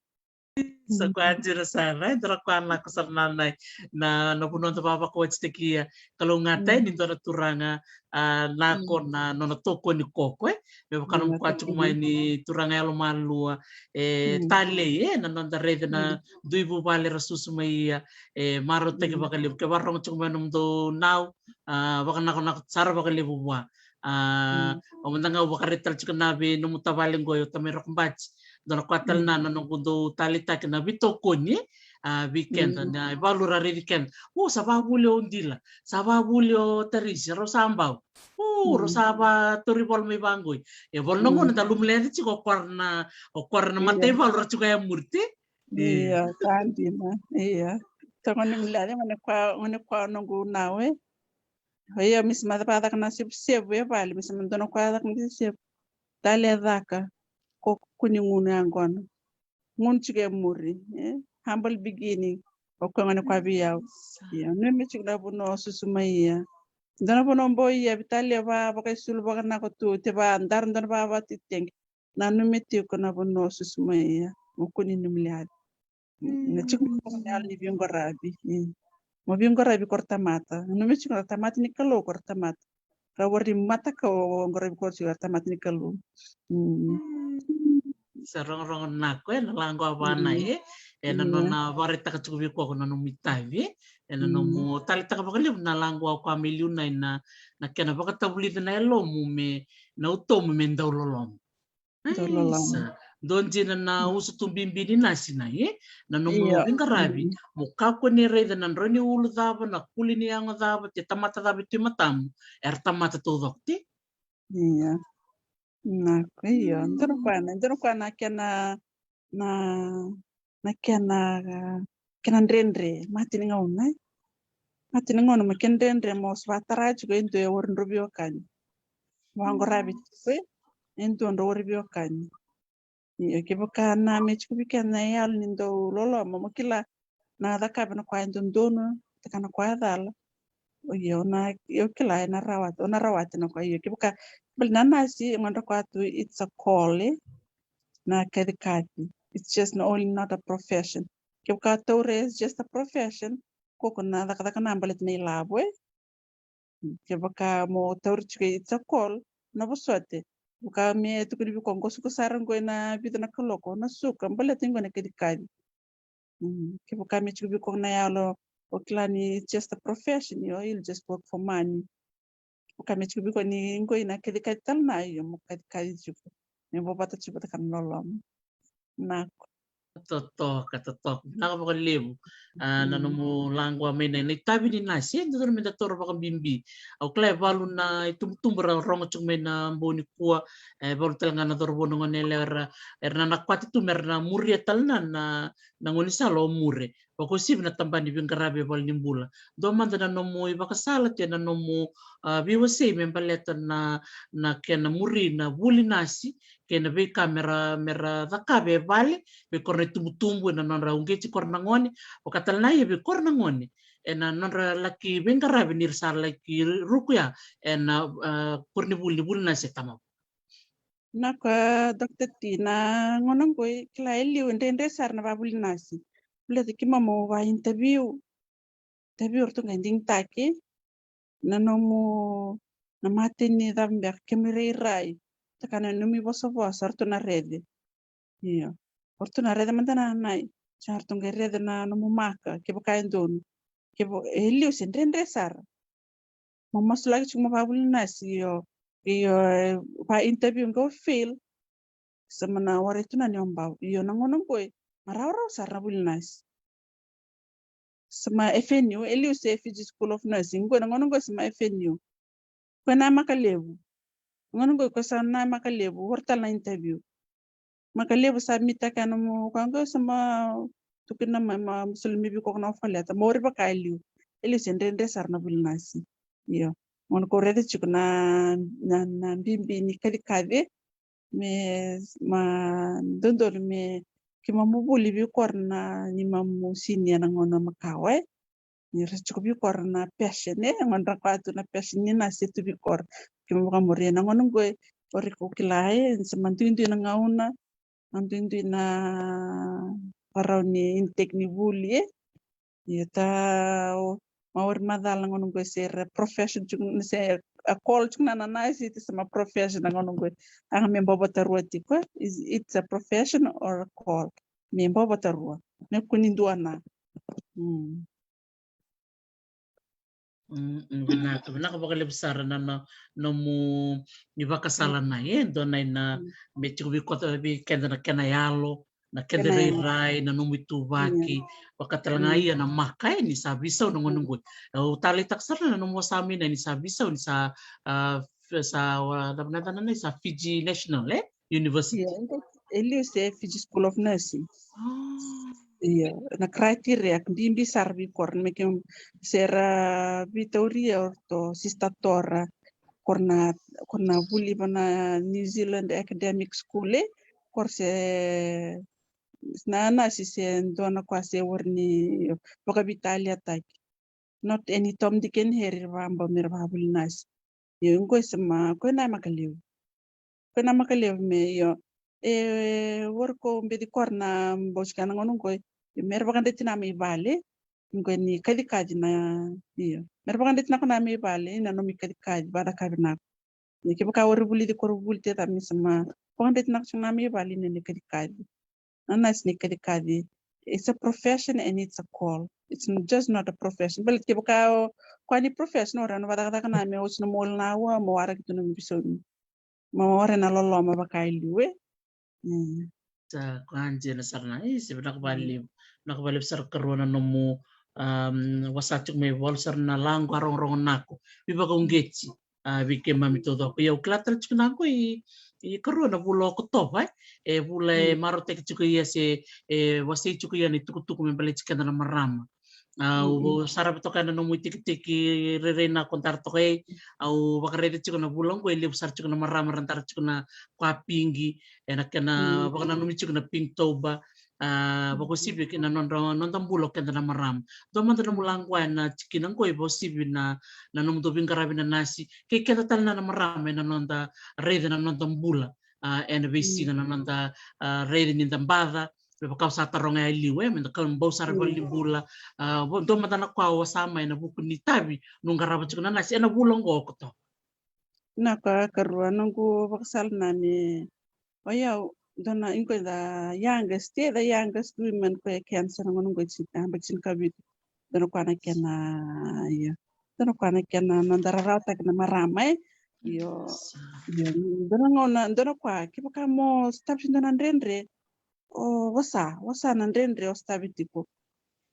Sa koya dina sara, e dua na koya lako sara na, na, na, na vanua da vavakawatitaki ia. Kalougata ni dua na turaga, a, lako na nona tokoni koko, e. Me vaka nomu koya tiko mai ni turaga yalomalua, e, talei, e, na noda raica na dui vuvale ra susu mai ia, e, marautaki vakalevu. Ke vakarorogo tiko mai nomudou nau, a, vakanakonako sara vakalevu vua. A, o mada ga au vakaraica tale tiko na vei nomu tavale qo, o tamai Rokobati. Dua na koya tale na, na noqu dau taleitaki na veitokoni, a, vei keda, na ivalu ra raici keda. O, sa vavuli o Dila, sa vavuli o Tarisi, rau sa bau. O, rau sa vatauri vola mai vaqoi. E vola na gauna da lumuleca tiko o kora na, o kora na mataivalu ra tiko e muri, te. Ia, sa dina. Ia. Sa gone ni Muliaca, gone koya, gone koya noqu nau, e. O ia, me sa ma cakacaka na sevusevu e vale, me sa ma dua na koya caka na sevusevu. Tale e caka, ko kuni gunu yaqona. Gunu tiko e muri, e? Humble beginning. O koya gone koya vei au. Ia, nuinuimi tiko na vanua o susu mai ia. Dua na vanua bau ia, vitali e va, vakaisulu vakanako tu, te va, dara dua na va, vavatitegi. Nanumi tiko na vanua o susu mai ia, mo kua ni numiliaci. Na tiko ni yalo ni veiqaravi. Mo veiqaravi ko ra tamata. Nanumi tiko na tamata ni Kalou ko ra tamata. Ra wari mata ka o qaravi ko ra tiko ra tamata ni Kalou. Sa rogorogo na ko e na laqo a vana e. E na nona vakaraitaka tiko vei koya ko na nomu itavi. E na nomu taleitaka vakalevu na laqo a koya me liu na, na kena vakatavulici na yalomu me na utomu me dau loloma. Dua dina na usutu bibi ni nasi na, e? Na nomu veiqaravi. Mo kakua ni raica na drau ni ulu cava, na kuli ni yago cava, te tamata cava e tu e matamu. Era tamata taucoko, te? Ia. Na, io. Dua na koya na, dua na koya na kena, na, na kena, kena dredre. Mate ni gauna, e? Mate ni gauna, ma kena dredre, mo sa vatara tiko e dua e wari dro veiwekani. Vaqoravi tiko e dua dro wari veiwekani. Io, kevaka na me tiko vei keda na yalo ni dau loloma, mo kila na cakava na koya e dodonu, taka na koya cala. O io, na, io kila e na rawata, o na rawata na koya, io, kevaka, bale na nasi, e gadra koya tu, it's a call, e? Na kacikaci. It's just not, only not a profession. Kevaka taure, it's just a profession. Koko na cakacaka na baleta na ilavo, e? Kevaka mo tauri tiko, it's a call, na vosota. Vaka me tukuni vei koya qo suka sara qo e na vica na kaloko, na suka, baleta qo na kacikaci. Kevaka me tiko vei koya na yalo, o kila ni it's just a profession, io, you'll just work for money. Vaka me tiko vei koya ni qo i na kacikaci tale na, io, mo kacikaci tiko. Me vo vata tiko vata ka na loloma. Nako. Totoka, totoka. Vinaka vakalevu. A, na nomu laqwa mai na, na itavi ni nasi, e dodonu meda taura vakabibi. Au kila e valu na itubutubu ra rogo tiko mai na bogi nikua, e valu tale ga na cauravou na gone yalewa era, era na nakwati tu mera na muria tale na, na, na gaunisala o Mure. Vakauasivi na tabana ni veiqaravi e valenibula. Dua mada na nomu ivakasala, te na nomu, a, veiwasei me baleta na, na kena muri na vuli nasi, kei na veika mera, mera cakava e vale, vei kora na itubutubu, ena nodra uqeti kora na gone, vaka tale ga ia vei kora na gone ena nodra laki veiqaravi ni ra sa laki ruku ya ena, a, koronivuli ni vuli nasi e Tamavua. Nako, Doctor T, na gauna oqo, kila e liu, e dredre sara na vavuli nasi. Baleta keimami va interview, interview ratou qai digitaki na nomu, na mateni cava beka, kemu irairai, taka na nomu ivosavosa ratou na raica. Io. O ratou na raica mada na nai, sa ratou qai raica na nomu maka, kevaka e donu. Kevo, e liu se dredre sara. Mo masulaki tiko mo vavuli nasi, io, io, e, va interview qo fail. Sa mana warai tu na ni o bau. Io, na gauna oqo, ma rawarawa sara na vuli nasi. Sa ma F N U, e liu se Fiji School of Nursing, qo na gauna oqo sa ma F N U. Ko na maka levu. Gauna oqo ko sa na maka levu, warai tale na interview. Maka levu sa mitaka na mo, ka qo sa ma tukuna ma, ma, ma soli mi viko na offer letter. Mo ori vaka e liu. E liu se dredre sara na vuli nasi. Io. Gauna ko raica tiko na, na, na bibi ni kacikaci. Me, ma, dodonu me, keimami vuli vei kora na, ni mamu sinia na gauna makawa, e. Ni ra tiko vei kora na passion, e, gauna ra kaya tu na passion ni nasi tu vei kora. Keimami vakamuria na gauna oqo, e, o ira ko kila, e, sa ma duidui na gauna, ma duidui na varau ni intake ni vuli, e. Ia ta, o, ma ori macala na gauna oqo se ra profession tiko, se a call tiko na nasi, ita sa ma profession na gauna oqo. A ga me bau vakarua tiko, e. Is, it's a profession or a call. Me bau vakarua. Me kua ni dua na. Mm. Mm, mm, vinaka, vinaka vakalevu sara na, na, nomu ivakasala na, e, dua na ina, mm, me tiko vei keda, vei keda na kena yalo, na keda, kena yalo, irairai, na nomu ituvaki, yeah, vaka tale ga, mm, ia na maka, e, ni sa veisau na gauna oqo. Au taleitaka sara na nomu vosa mai na ni sa veisau, ni sa, a, f-, sa, a, na, na, na, na, sa Fiji National, e? University. Ia, e liu se Fiji School of Nursing. Ah. Ia, na criteria ka bibi sara vei kora, me keimami se ra veitauria o ratou Sister Tora, kora na, kora na vuli va na New Zealand Academic School, e, kora se na nasi se dua na ka se warai ni vakaveitaliataki. Not any Tom, Dick and Harry ra vabau me ra vavuli nasi. Io, qo e sa ma, ko e na maka levu. Ko e na maka levu me, io. E, warai ko beci kora na bau sika na gauna qo, io, me ra vakadreti na mai vale. Qo ni kacikaci na, io. Me ra vakadreti na ko na mai vale, na nomu kacikaci, vacakavi na ko. Ni kevaka warai vulici ko ra vuli te ta me sa ma vakadreti na ko na mai vale, na ni kacikaci. Na nasi ni kacikaci. It's a profession and it's a call. It's n-, just not a profession. Baleta kevaka o, ko ni profession, o ra na vacakacaka na me osi na moli na awa, mo waraki tu na bisomi. Mo ore na loloma vaka e liu, e. Mm. Sa ko anjena sara na, e, se vinaka vakalevu. Vinaka vakalevu sara karua na nomu, um, wasa tiko mai, valu sara na laqu a rogorogo nako. Veivakauqeti. A, vei keimami taucoko. Ia au kila tale tiko na qo i, i karua na vula o Okotova, e. E vula e marautaki tiko ia se, e wasei tiko ia na itukutuku me baleti keda na marama. A, au saravi toka na nomu itekiteki rairai na ko dara toka, e. Au vakaraica tiko na vula qo e levu sara tiko na marama ra dara tiko na kwa pigi, e, na kena vakananumi tiko na Pigtober. A, vakauasivi kei na nodra, noda bula o keda na marama. Dua mada nomu laqwa ena tikina qo e vakauasivi na, na nomu dau veiqaravi na nasi. Kei keda tale na, na marama ena noda raica na noda bula. A, ena veisiga na noda, a, raica ni da baca. Me vaka au sa taroga e liu, e, me da kau bau sara valenibula. A, vo-, dua mada na ka o sa mai ena vuku ni tavi, nomu qarava tiko na nasi, ena vula qo o Okotova. Na ka, karua, noqu vakasala na me, o yau, dua na, qo the youngest, e, the youngest women ko e cancer, na gauna qo e tini, a, yabaki tinikavitu. Dua na ka na kena, io. Dua na ka na kena, na da rarawataki na marama, e. Io. Io, dua na gauna, dua na ka, kevaka mo stop si dua na dredre. o wasa, wasa na dredre o stavi tiko.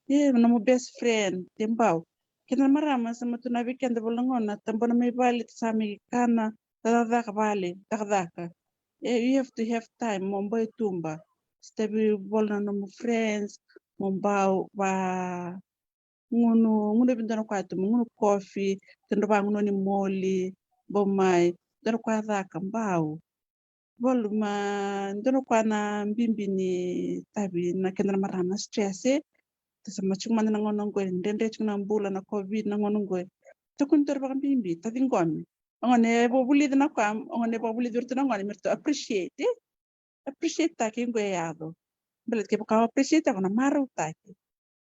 E, nomu best friend, te bau. Keda na marama sa matua na vei keda vula na gauna, tabona mai vale, sa mai kana, cakacaka vale, cakacaka. E, you have to have time, mo bau e tuba. Stavi vula na nomu friends, mo bau va gunu, gunu vei dua na koya tu, gunu kofi, te dua vagunu ni moli, bau mai, dua na koya caka, bau. Valu ma, dua na koya na bibi ni tavi na keda na marama na stress, e. Te sa ma tiko mada na gauna oqo, dredre tiko na bula na covid na gauna oqo. Tukuni tori vakabibi, ta ciqomi. Gauna e vakavulici na koya, gauna e vakavulici iratou na gone, me ratou appreciate, e. Appreciate taki qo e yaco. Baleta kevaka o appreciate taki, o na marautaki.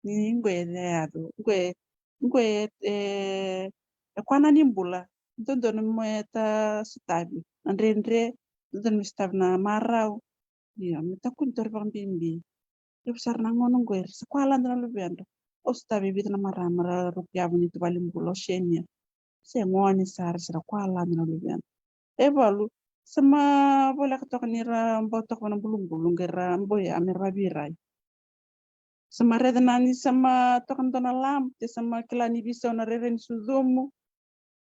Ni qo e yaco, qo e, qo e, e, e koya na ni bula. Dodonu me ta sotavi na dredre, dodonu me sotavi na marau. Io, me tukuni tori vakabibi. Levu sara na gauna oqo era sa koya lada na luvedra. Au sa tavi vica na marama ra ruku yavu ni tu valenibula, o senior. Se gone sara, se ra koya lada na luvedra. E valu, sa ma voleka toka ni ra bau toka na bulubulu, qai ra bau ya me ra vavirai. Sa ma raica na ni sa ma toka dua na lab, te sa ma kila ni visau na rairai ni sucumu.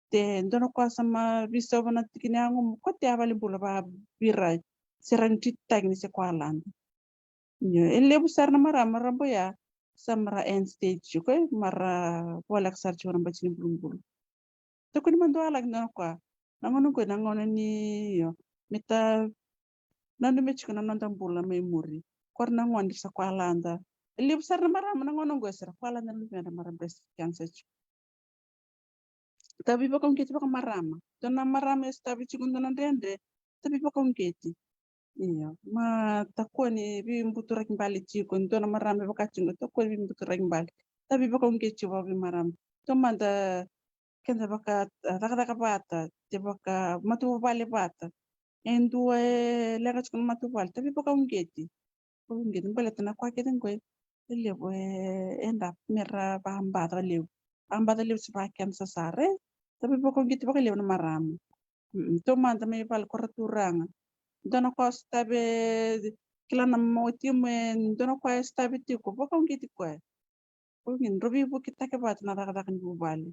Te dua na koya sa ma visau va na tiki ni yagomu, koya te a valenibula vavirai. Se ra ni tritaki ni se koya lada. Io, e levu sara na marama ra bau ya, sa ma ra end stage tiko, e, ma ra voleka sara tiko na bati ni bulubulu. Tukuni mada vua laki dua na koya. Na gauna oqo na gauna ni, io, me ta nanumi tiko na noda bula mai muri. Koya na gone sa koya lada. E levu sara na marama na gauna oqo sa ra koya lada na luvedra, mara breast cancer tiko. Ta veivakauqeti vakamarama. Dua na marama e sa tavi tiko dua na dredre, ta veivakauqeti. Io, ma ta kua ni veibuturaki bale tiko, dua na marama e vaka tiko, ta kua ni veibuturaki bale. Ta veivakauqeti tiko vakamarama. Taumada keda vaka, a, cakacaka vata, te vaka matavuvale vata. E dua e leqa tiko na matavuvale, ta veivakauqeti. Uqeti baleta na koya kece qo e levu e, e dap me ra vabaca levu. Vabaca levu se vakena sasara, e. Ta veivakauqeti vakalevu na marama. Mm, taumada mai vale ko ra turaga. Dua na koya sa tave kila na moti mo e dua na koya sa tave tiko, vakauqeti koya. Uqeti, dro veivukitaki vata na cakacaka ni vuvale.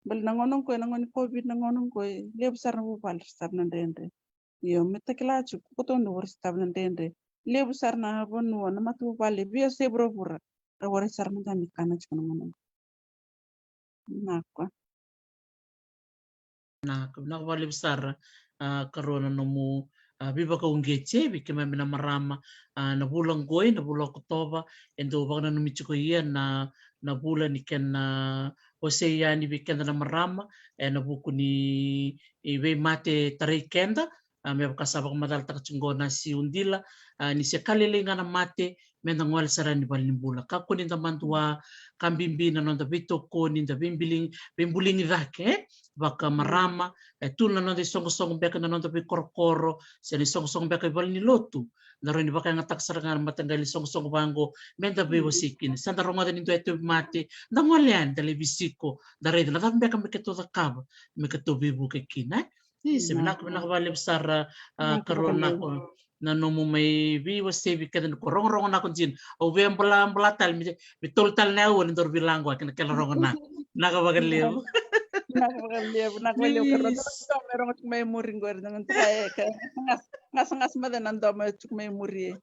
Bale na gauna oqo, na gauna ni covid, na gauna oqo, levu sara na vuvale ra sa tavi na dredre. Io, me ta kila tiko, ko tou dou ra sa tavi na dredre. Levu sara na vanua, na matavuvale, via se vuravura. Ra warai sara mada ni kana tiko na gauna oqo. Na koya. Na, vinaka vakalevu sara, a, karua na nomu, a, veivakauqeti, e, vei keimami na marama, a, na vula qoi, na vula Okotova, e dau vakananumi tiko ia na, na vula ni kena, a, wasei yani vei keda na marama, e, na vuku ni, e, veimate tarai keda, a, me vaka sa vakamacalataka tiko qo na siudila, a, ni se ka lailai ga na mate, me da gole sara ni valenibula. Kakua ni da madua ka bibi na noda veitokoni, da veibuligi, veibuligi cake, e? Vakamarama, e tu na noda isoqosoqo beka na noda veikorokoro, se na isoqosoqo beka i valenilotu. Da rawa ni vakayagataka sara ga na mataqali isoqosoqo vaqo, me da veiwasei kina. Sa da rogoca ni dua e tauvimate, da gole yani, da lai veisiko, da raica na cava beka me keitou cakava, me keitou veivuke kina, e? Isa, vinaka, vinaka vakalevu sara, a, karua na ko na nomu mai veiwasei vei keda ni ko rogorogo na ko dina. Au via bula, bula tale, me, me tolu tale na aua ni daru veilaqo, a, kena kena rogo na. Vinaka vakalevu. Vinaka vakalevu, vinaka vakalevu, karua na domo e rogo tiko mai muri qori, na gona tiko e, ka, gas, gas, gas, mada na domo e tiko mai muri.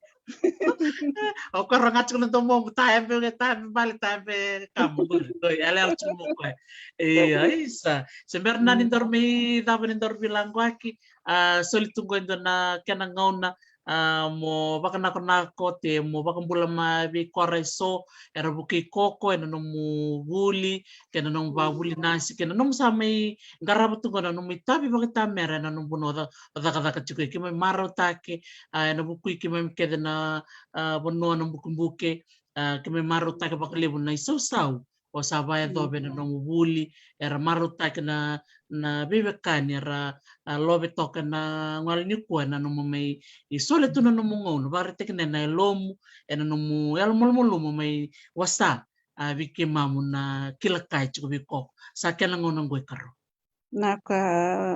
O koya roga tiko na domomu, ta ebe, ta ebe bale, ta ebe kamu qori. Oi, yala yala tiko mo koya. E, a, isa. Se bera na ni daru mai cava ni daru veilaqo aki, a, soli tu qo e dua na kena gauna, a, mo vakanakonako te mo vakabula mai vei kora eso era vukei koko ena nomu vuli, kei na nomu vavuli nasi, kei na nomu sa mai qarava tu qo na nomu itavi vakaitamera ena nomu vanua o ca-, o cakacaka tiko. Keimami marautaki, a, ena vukui keimami kece na, a, vanua na bukebuke, a, keimami marautaki vakalevu na isausau o sa vakayacova ena nomu vuli, era marautaki na, na veiwekani era, a, love toka ena gauna nikua ena nomu mai soli tu na nomu gauna, vakaraitaki na, na yalomu, ena nomu yalomalumalumu mai wasa, a, vei keimamu na kila ka e tiko vei koko. Sa kena gauna qo e karua. Na ka,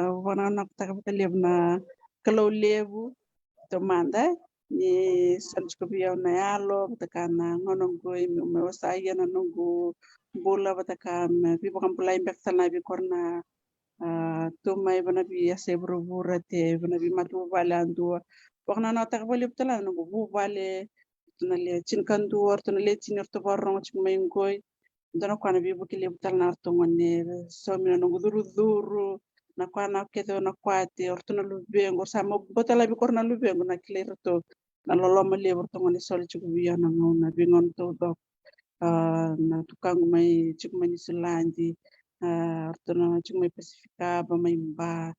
au vakanakonakotaka vakalevu na Kalou levu, taumada, e? ni soli tiko vei au na yalo vata ka na gauna oqo, me, me vosaki na noqu bula vata ka me veivakabulai beka tale na vei kora na, a, tu mai vana vei yasa i vuravura, te vana vei matavuvale yadua. Vakananataka vakalevu tale na noqu vuvale, ratou na le tinikadua, ratou na le tini, ratou vakarorogo tiko mai qoi. Dua na koya na veivuke levu tale na ratou gone, saumi na noqu curucuru, na koya na kece na kwati, o ratou na luvequ, sa mo botalavi kora na luvequ na kilai ratou na loloma levu ratou gone soli tiko vei au na gauna, veigauna taucoko. A, na tukaqu mai tiko mai Niusiladi, a, ratou na tiko mai Pasifika, ba mai Ba,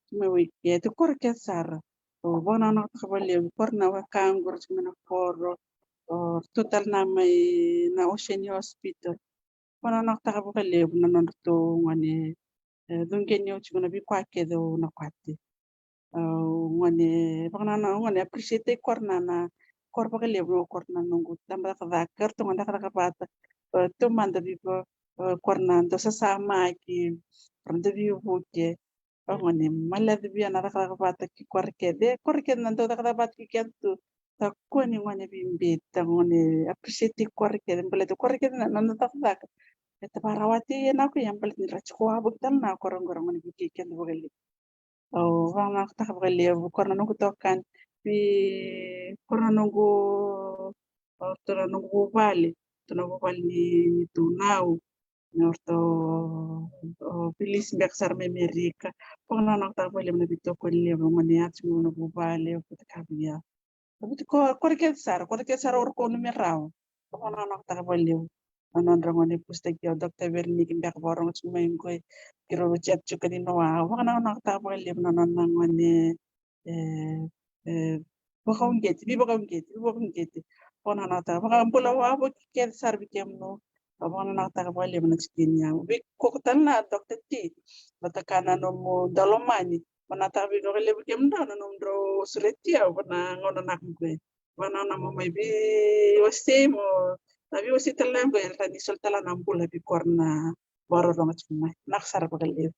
tiko mai Waikete, kora kece sara. O vakananataka vakalevu kora na wekaqu ra tiko mai na koro, o ratou tale na mai na Ocean Hospital. Vakananataka vakalevu na nodratou gone, e, cuqeni au tiko na veikoya kece au na kwati. Au gone, vakanana, au gone appreciate kora na, na kora vakalevu, kora na noqu tabacakacaka, ratou gone cakacaka vata. E, tou mada viva, e, kora na dau sasamaki, kora na dau veivuke. Au gone maleca via na cakacaka vata ki kora kece, kora kece na dau cakacaka vata ki keda tu. Sa kua ni gone vibeta, gone appreciate kora kece, baleta kora kece na, na, na cakacaka. E ta vakarawati e na ko ia baleta ni ra tiko wavoki tale na kora qo ra gone vukei keda vakalevu. Au vakananataka vakalevu kora na noqu tokani, vei kora na noqu, o ratou na noqu vuvale, ratou na vuvale ni, ni Tunau, o ratou, o Phyllis beka sara mai Amerika. Vakananataka vakalevu na veitokoni levu, gone ya tiko na vuvale, o kota ka via. Au viti ko, kora kece sara, kora kece sara o ratou ni me rawa. Vakananataka vakalevu na nodra gone pusitaki au, Doctor Vereniki beka vakarorogo tiko mai qoi, keirau chat tiko ni noa. Vakananataka vakalevu na nona gone, e, e, vakauqeti, veivakauqeti, veivakauqeti. Vakananataka, vakabula wavoki kece sara vei kemunu. Vakananataka vakalevu na tikini ya. Vei koko tale na Doctor T, vata ka na nomu daulomani. Vakananataka vakalevu kemudrau na nomudrau sureti au vana gauna na qo. Vakanananu mo mai veiwasei mo, na veiwasei tale na qo, era ni soli tale na bula vei kora na vakarorogo tiko mai. Naka sara vakalevu.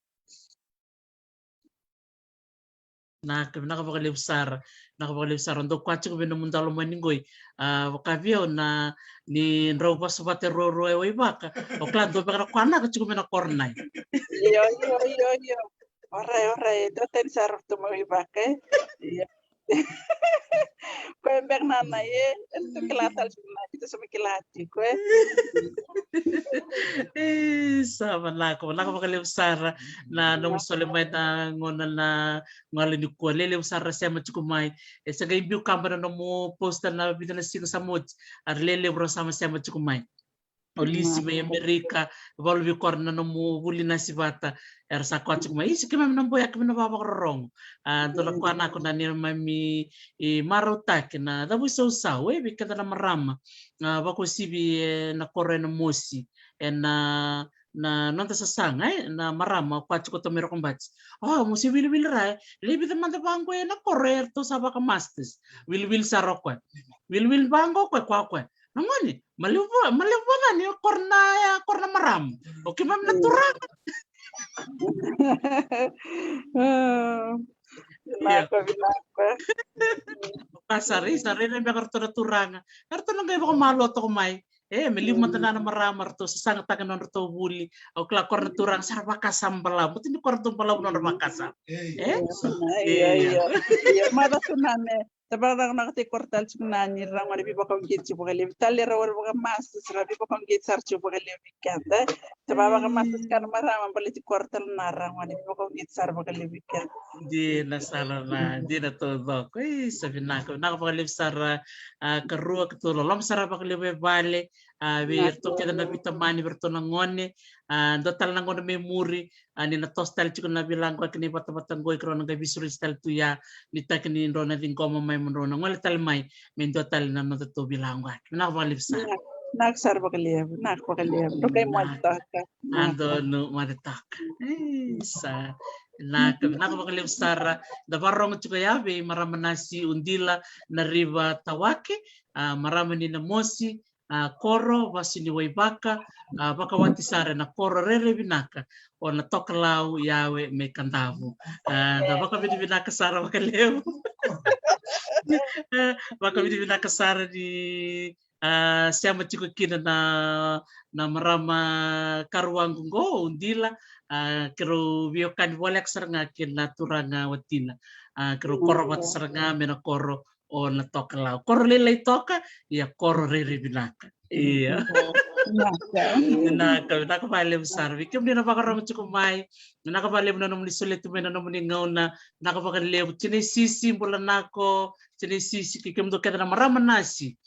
Naka, vinaka vakalevu sara. Vinaka vakalevu sara. Dou kua tiko vei nomu daulomani qoi. A, vaka vei au na ni drau vasu vata e ruarua e Waivaka. O kila dou veka na kua naka tiko mai na koro nai. Io, io, io, io. Orai, orai. Dou tani sara tu mai Waivaka, e? Io. Koya beka na na, e, e tu kila tale tiko na, kita sa mai kila tiko, e. E, sa vinaka, vinaka vakalevu sara na nomu soli mai na gauna na gole nikua. Lelevu sara sema tiko mai. E sa qai biu kaba na nomu poster na vica na siga sa oti. Era lelevu ra sa mai sema tiko mai. O Lisi mai Amerika, valu vei kora na nomu vuli nasi vata. Era sa kua tiko mai, isi keimami na boya, keimami na vavakarorogo. A, dou na kua naka na neimami, e, marautaki na cavuisausau, e, vei keda na marama. A, vakauasivi, e, na koro e Namosi, e na, na noda sasaga, e, na marama, kua tiko tu mai Rokobati. O, mo se wiliwili ra, e, lewe vica mada vaqo e na koro, e, ratou sa vaka masters. Wiliwili sara o koya. Wiliwili vaqo o koya, kua o koya. Na gone, maliwa, maliwa na ni koro na, e, koro na marama. O keimami na turaga. Vinaka, vinaka. Ka sa rei, sa rei na beka ratou na turaga. Ratou na qai vakamalua toka mai. E, me liu mada na na marama, ratou sasagataka na nodratou vuli. Au kila koro na turaga, sa ra vakasama balavu. Mata ni koro ratou balavu na nodra vakasama. E? Io, io, io. Mata tu na me. Sa vakarautaka tiko koro tale tiko na ni ra gone veivakauqeti tiko vakalevu. Tale ra gone vakamasters, ra veivakauqeti sara tiko vakalevu vei keda. Sa vakamasasi ka na marama baleti koro tale na ra gone veivakauqeti sara vakalevu vei keda. Dina sara na, dina taucoko. E, sa vinaka, vinaka vakalevu sara, a, karua ka tou loloma sara vakalevu e vale, a, vei iratou kece na veitamani, vei iratou na gone, a, dua tale na gauna me muri, a, ni na toso tale tiko na veilaqaki ni vatavata qoi, keirau na qai veisureti tale tu ya, ni taki ni drau na ciqoma mai mo drau na gole tale mai, me dua tale na nodatou veilaqaki. Vinaka vakalevu sara. Vinaka, vinaka sara vakalevu, vinaka vakalevu. Dou qai moce toka. A, donu, moce toka. E, sa vinaka, vinaka vakalevu sara. Da vakarorogo tiko ya vei marama nasi Udila Nariva Tawake, a, marama ni Namosi, a, koro, vasu ni Waivaka, a, vakawati sara e na koro rairai vinaka o Natokalau Yawe mai Kadavu. A, da vakavinavinaka sara vakalevu. E, vakavinavinaka sara ni, a, sema tiko kina na, na marama karuagu qo, o Dila, a, keirau veiwekani voleka sara ga kei na turaga o Dila. A, keirau koro vata sara ga mai na koro o Natokalau. Koro lailai toka, ia koro rairai vinaka. Ia. Vinaka, vinaka vakalevu sara vei kemuni na vakarorogo tiko mai. Vinaka vakalevu na nomuni solia tu mai na nomuni gauna. Vinaka vakalevu. Tinai Sisi, bula nako. Tinai Sisi, kei kemudou kece na marama nasi.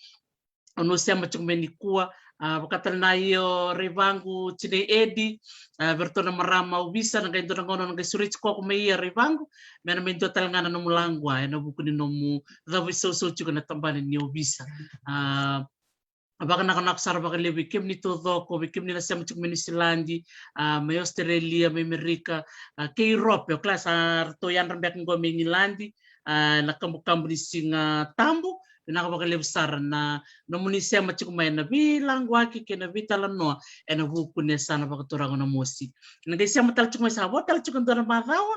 Au na sema tiko mai nikua, a, vakatale na io Raivagu, Tinai Edi, a, vei iratou na marama ovisa, na qai dua na gauna na qai sureti koya mai ia Raivagu, me na mai dua tale ga na nomu laqua, ena vuku ni nomu cavuisausau tiko na tabana ni ovisa. A, vakanakonako sara vakalevu vei kemuni taucoko, vei kemuni na sema tiko mai Niusiladi, a, mai Australia, mai Amerika, a, kei Europe, o kila sa ratou yadra beka qo mai Igiladi, a, na kabukabu ni Siga Tabu, vinaka vakalevu sara na nomuni sema tiko mai ena veilaquaki kei na veitalanoa ena vuku ni yasana vakaturaga o Namosi. Na qai sema tale tiko mai sa vo tale tiko dua na macawa,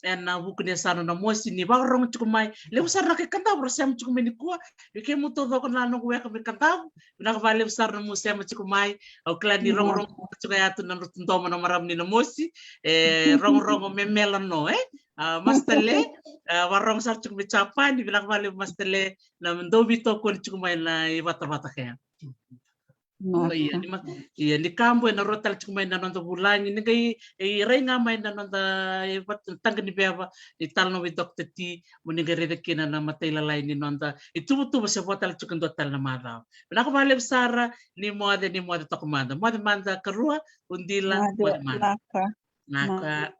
ena vuku ni yasana o Namosi, ni vakarorogo tiko mai. Levu sara na kai Kadavu ra sema tiko mai nikua. Vei kemudou taucoko na noqu weka mai Kadavu, vinaka vakalevu sara na nomu sema tiko mai. Au kila ni rogorogo tiko ya tu na nodratou domo na marama ni Namosi. E, rogorogo me mela no, e? A, Master Le, a, vakarorogo sara tiko mai Japani, vinaka vakalevu Master Le, na dau veitokoni tiko mai na ivatavata kea. Ia, ni ma-, ia, ni kabo ena rua tale tiko mai na noda vulagi, ni qai, e, rai ga mai na noda, e, vat-, taqa ni veva, ni talanoa vei Doctor T, mo ni qai raica kina na matailalai ni noda ituvatuva se vo tale tiko dua tale na macawa. Vinaka vakalevu sara, ni moce, ni moce toka mada. Moce mada karua, o Dila, moce mada. Naka.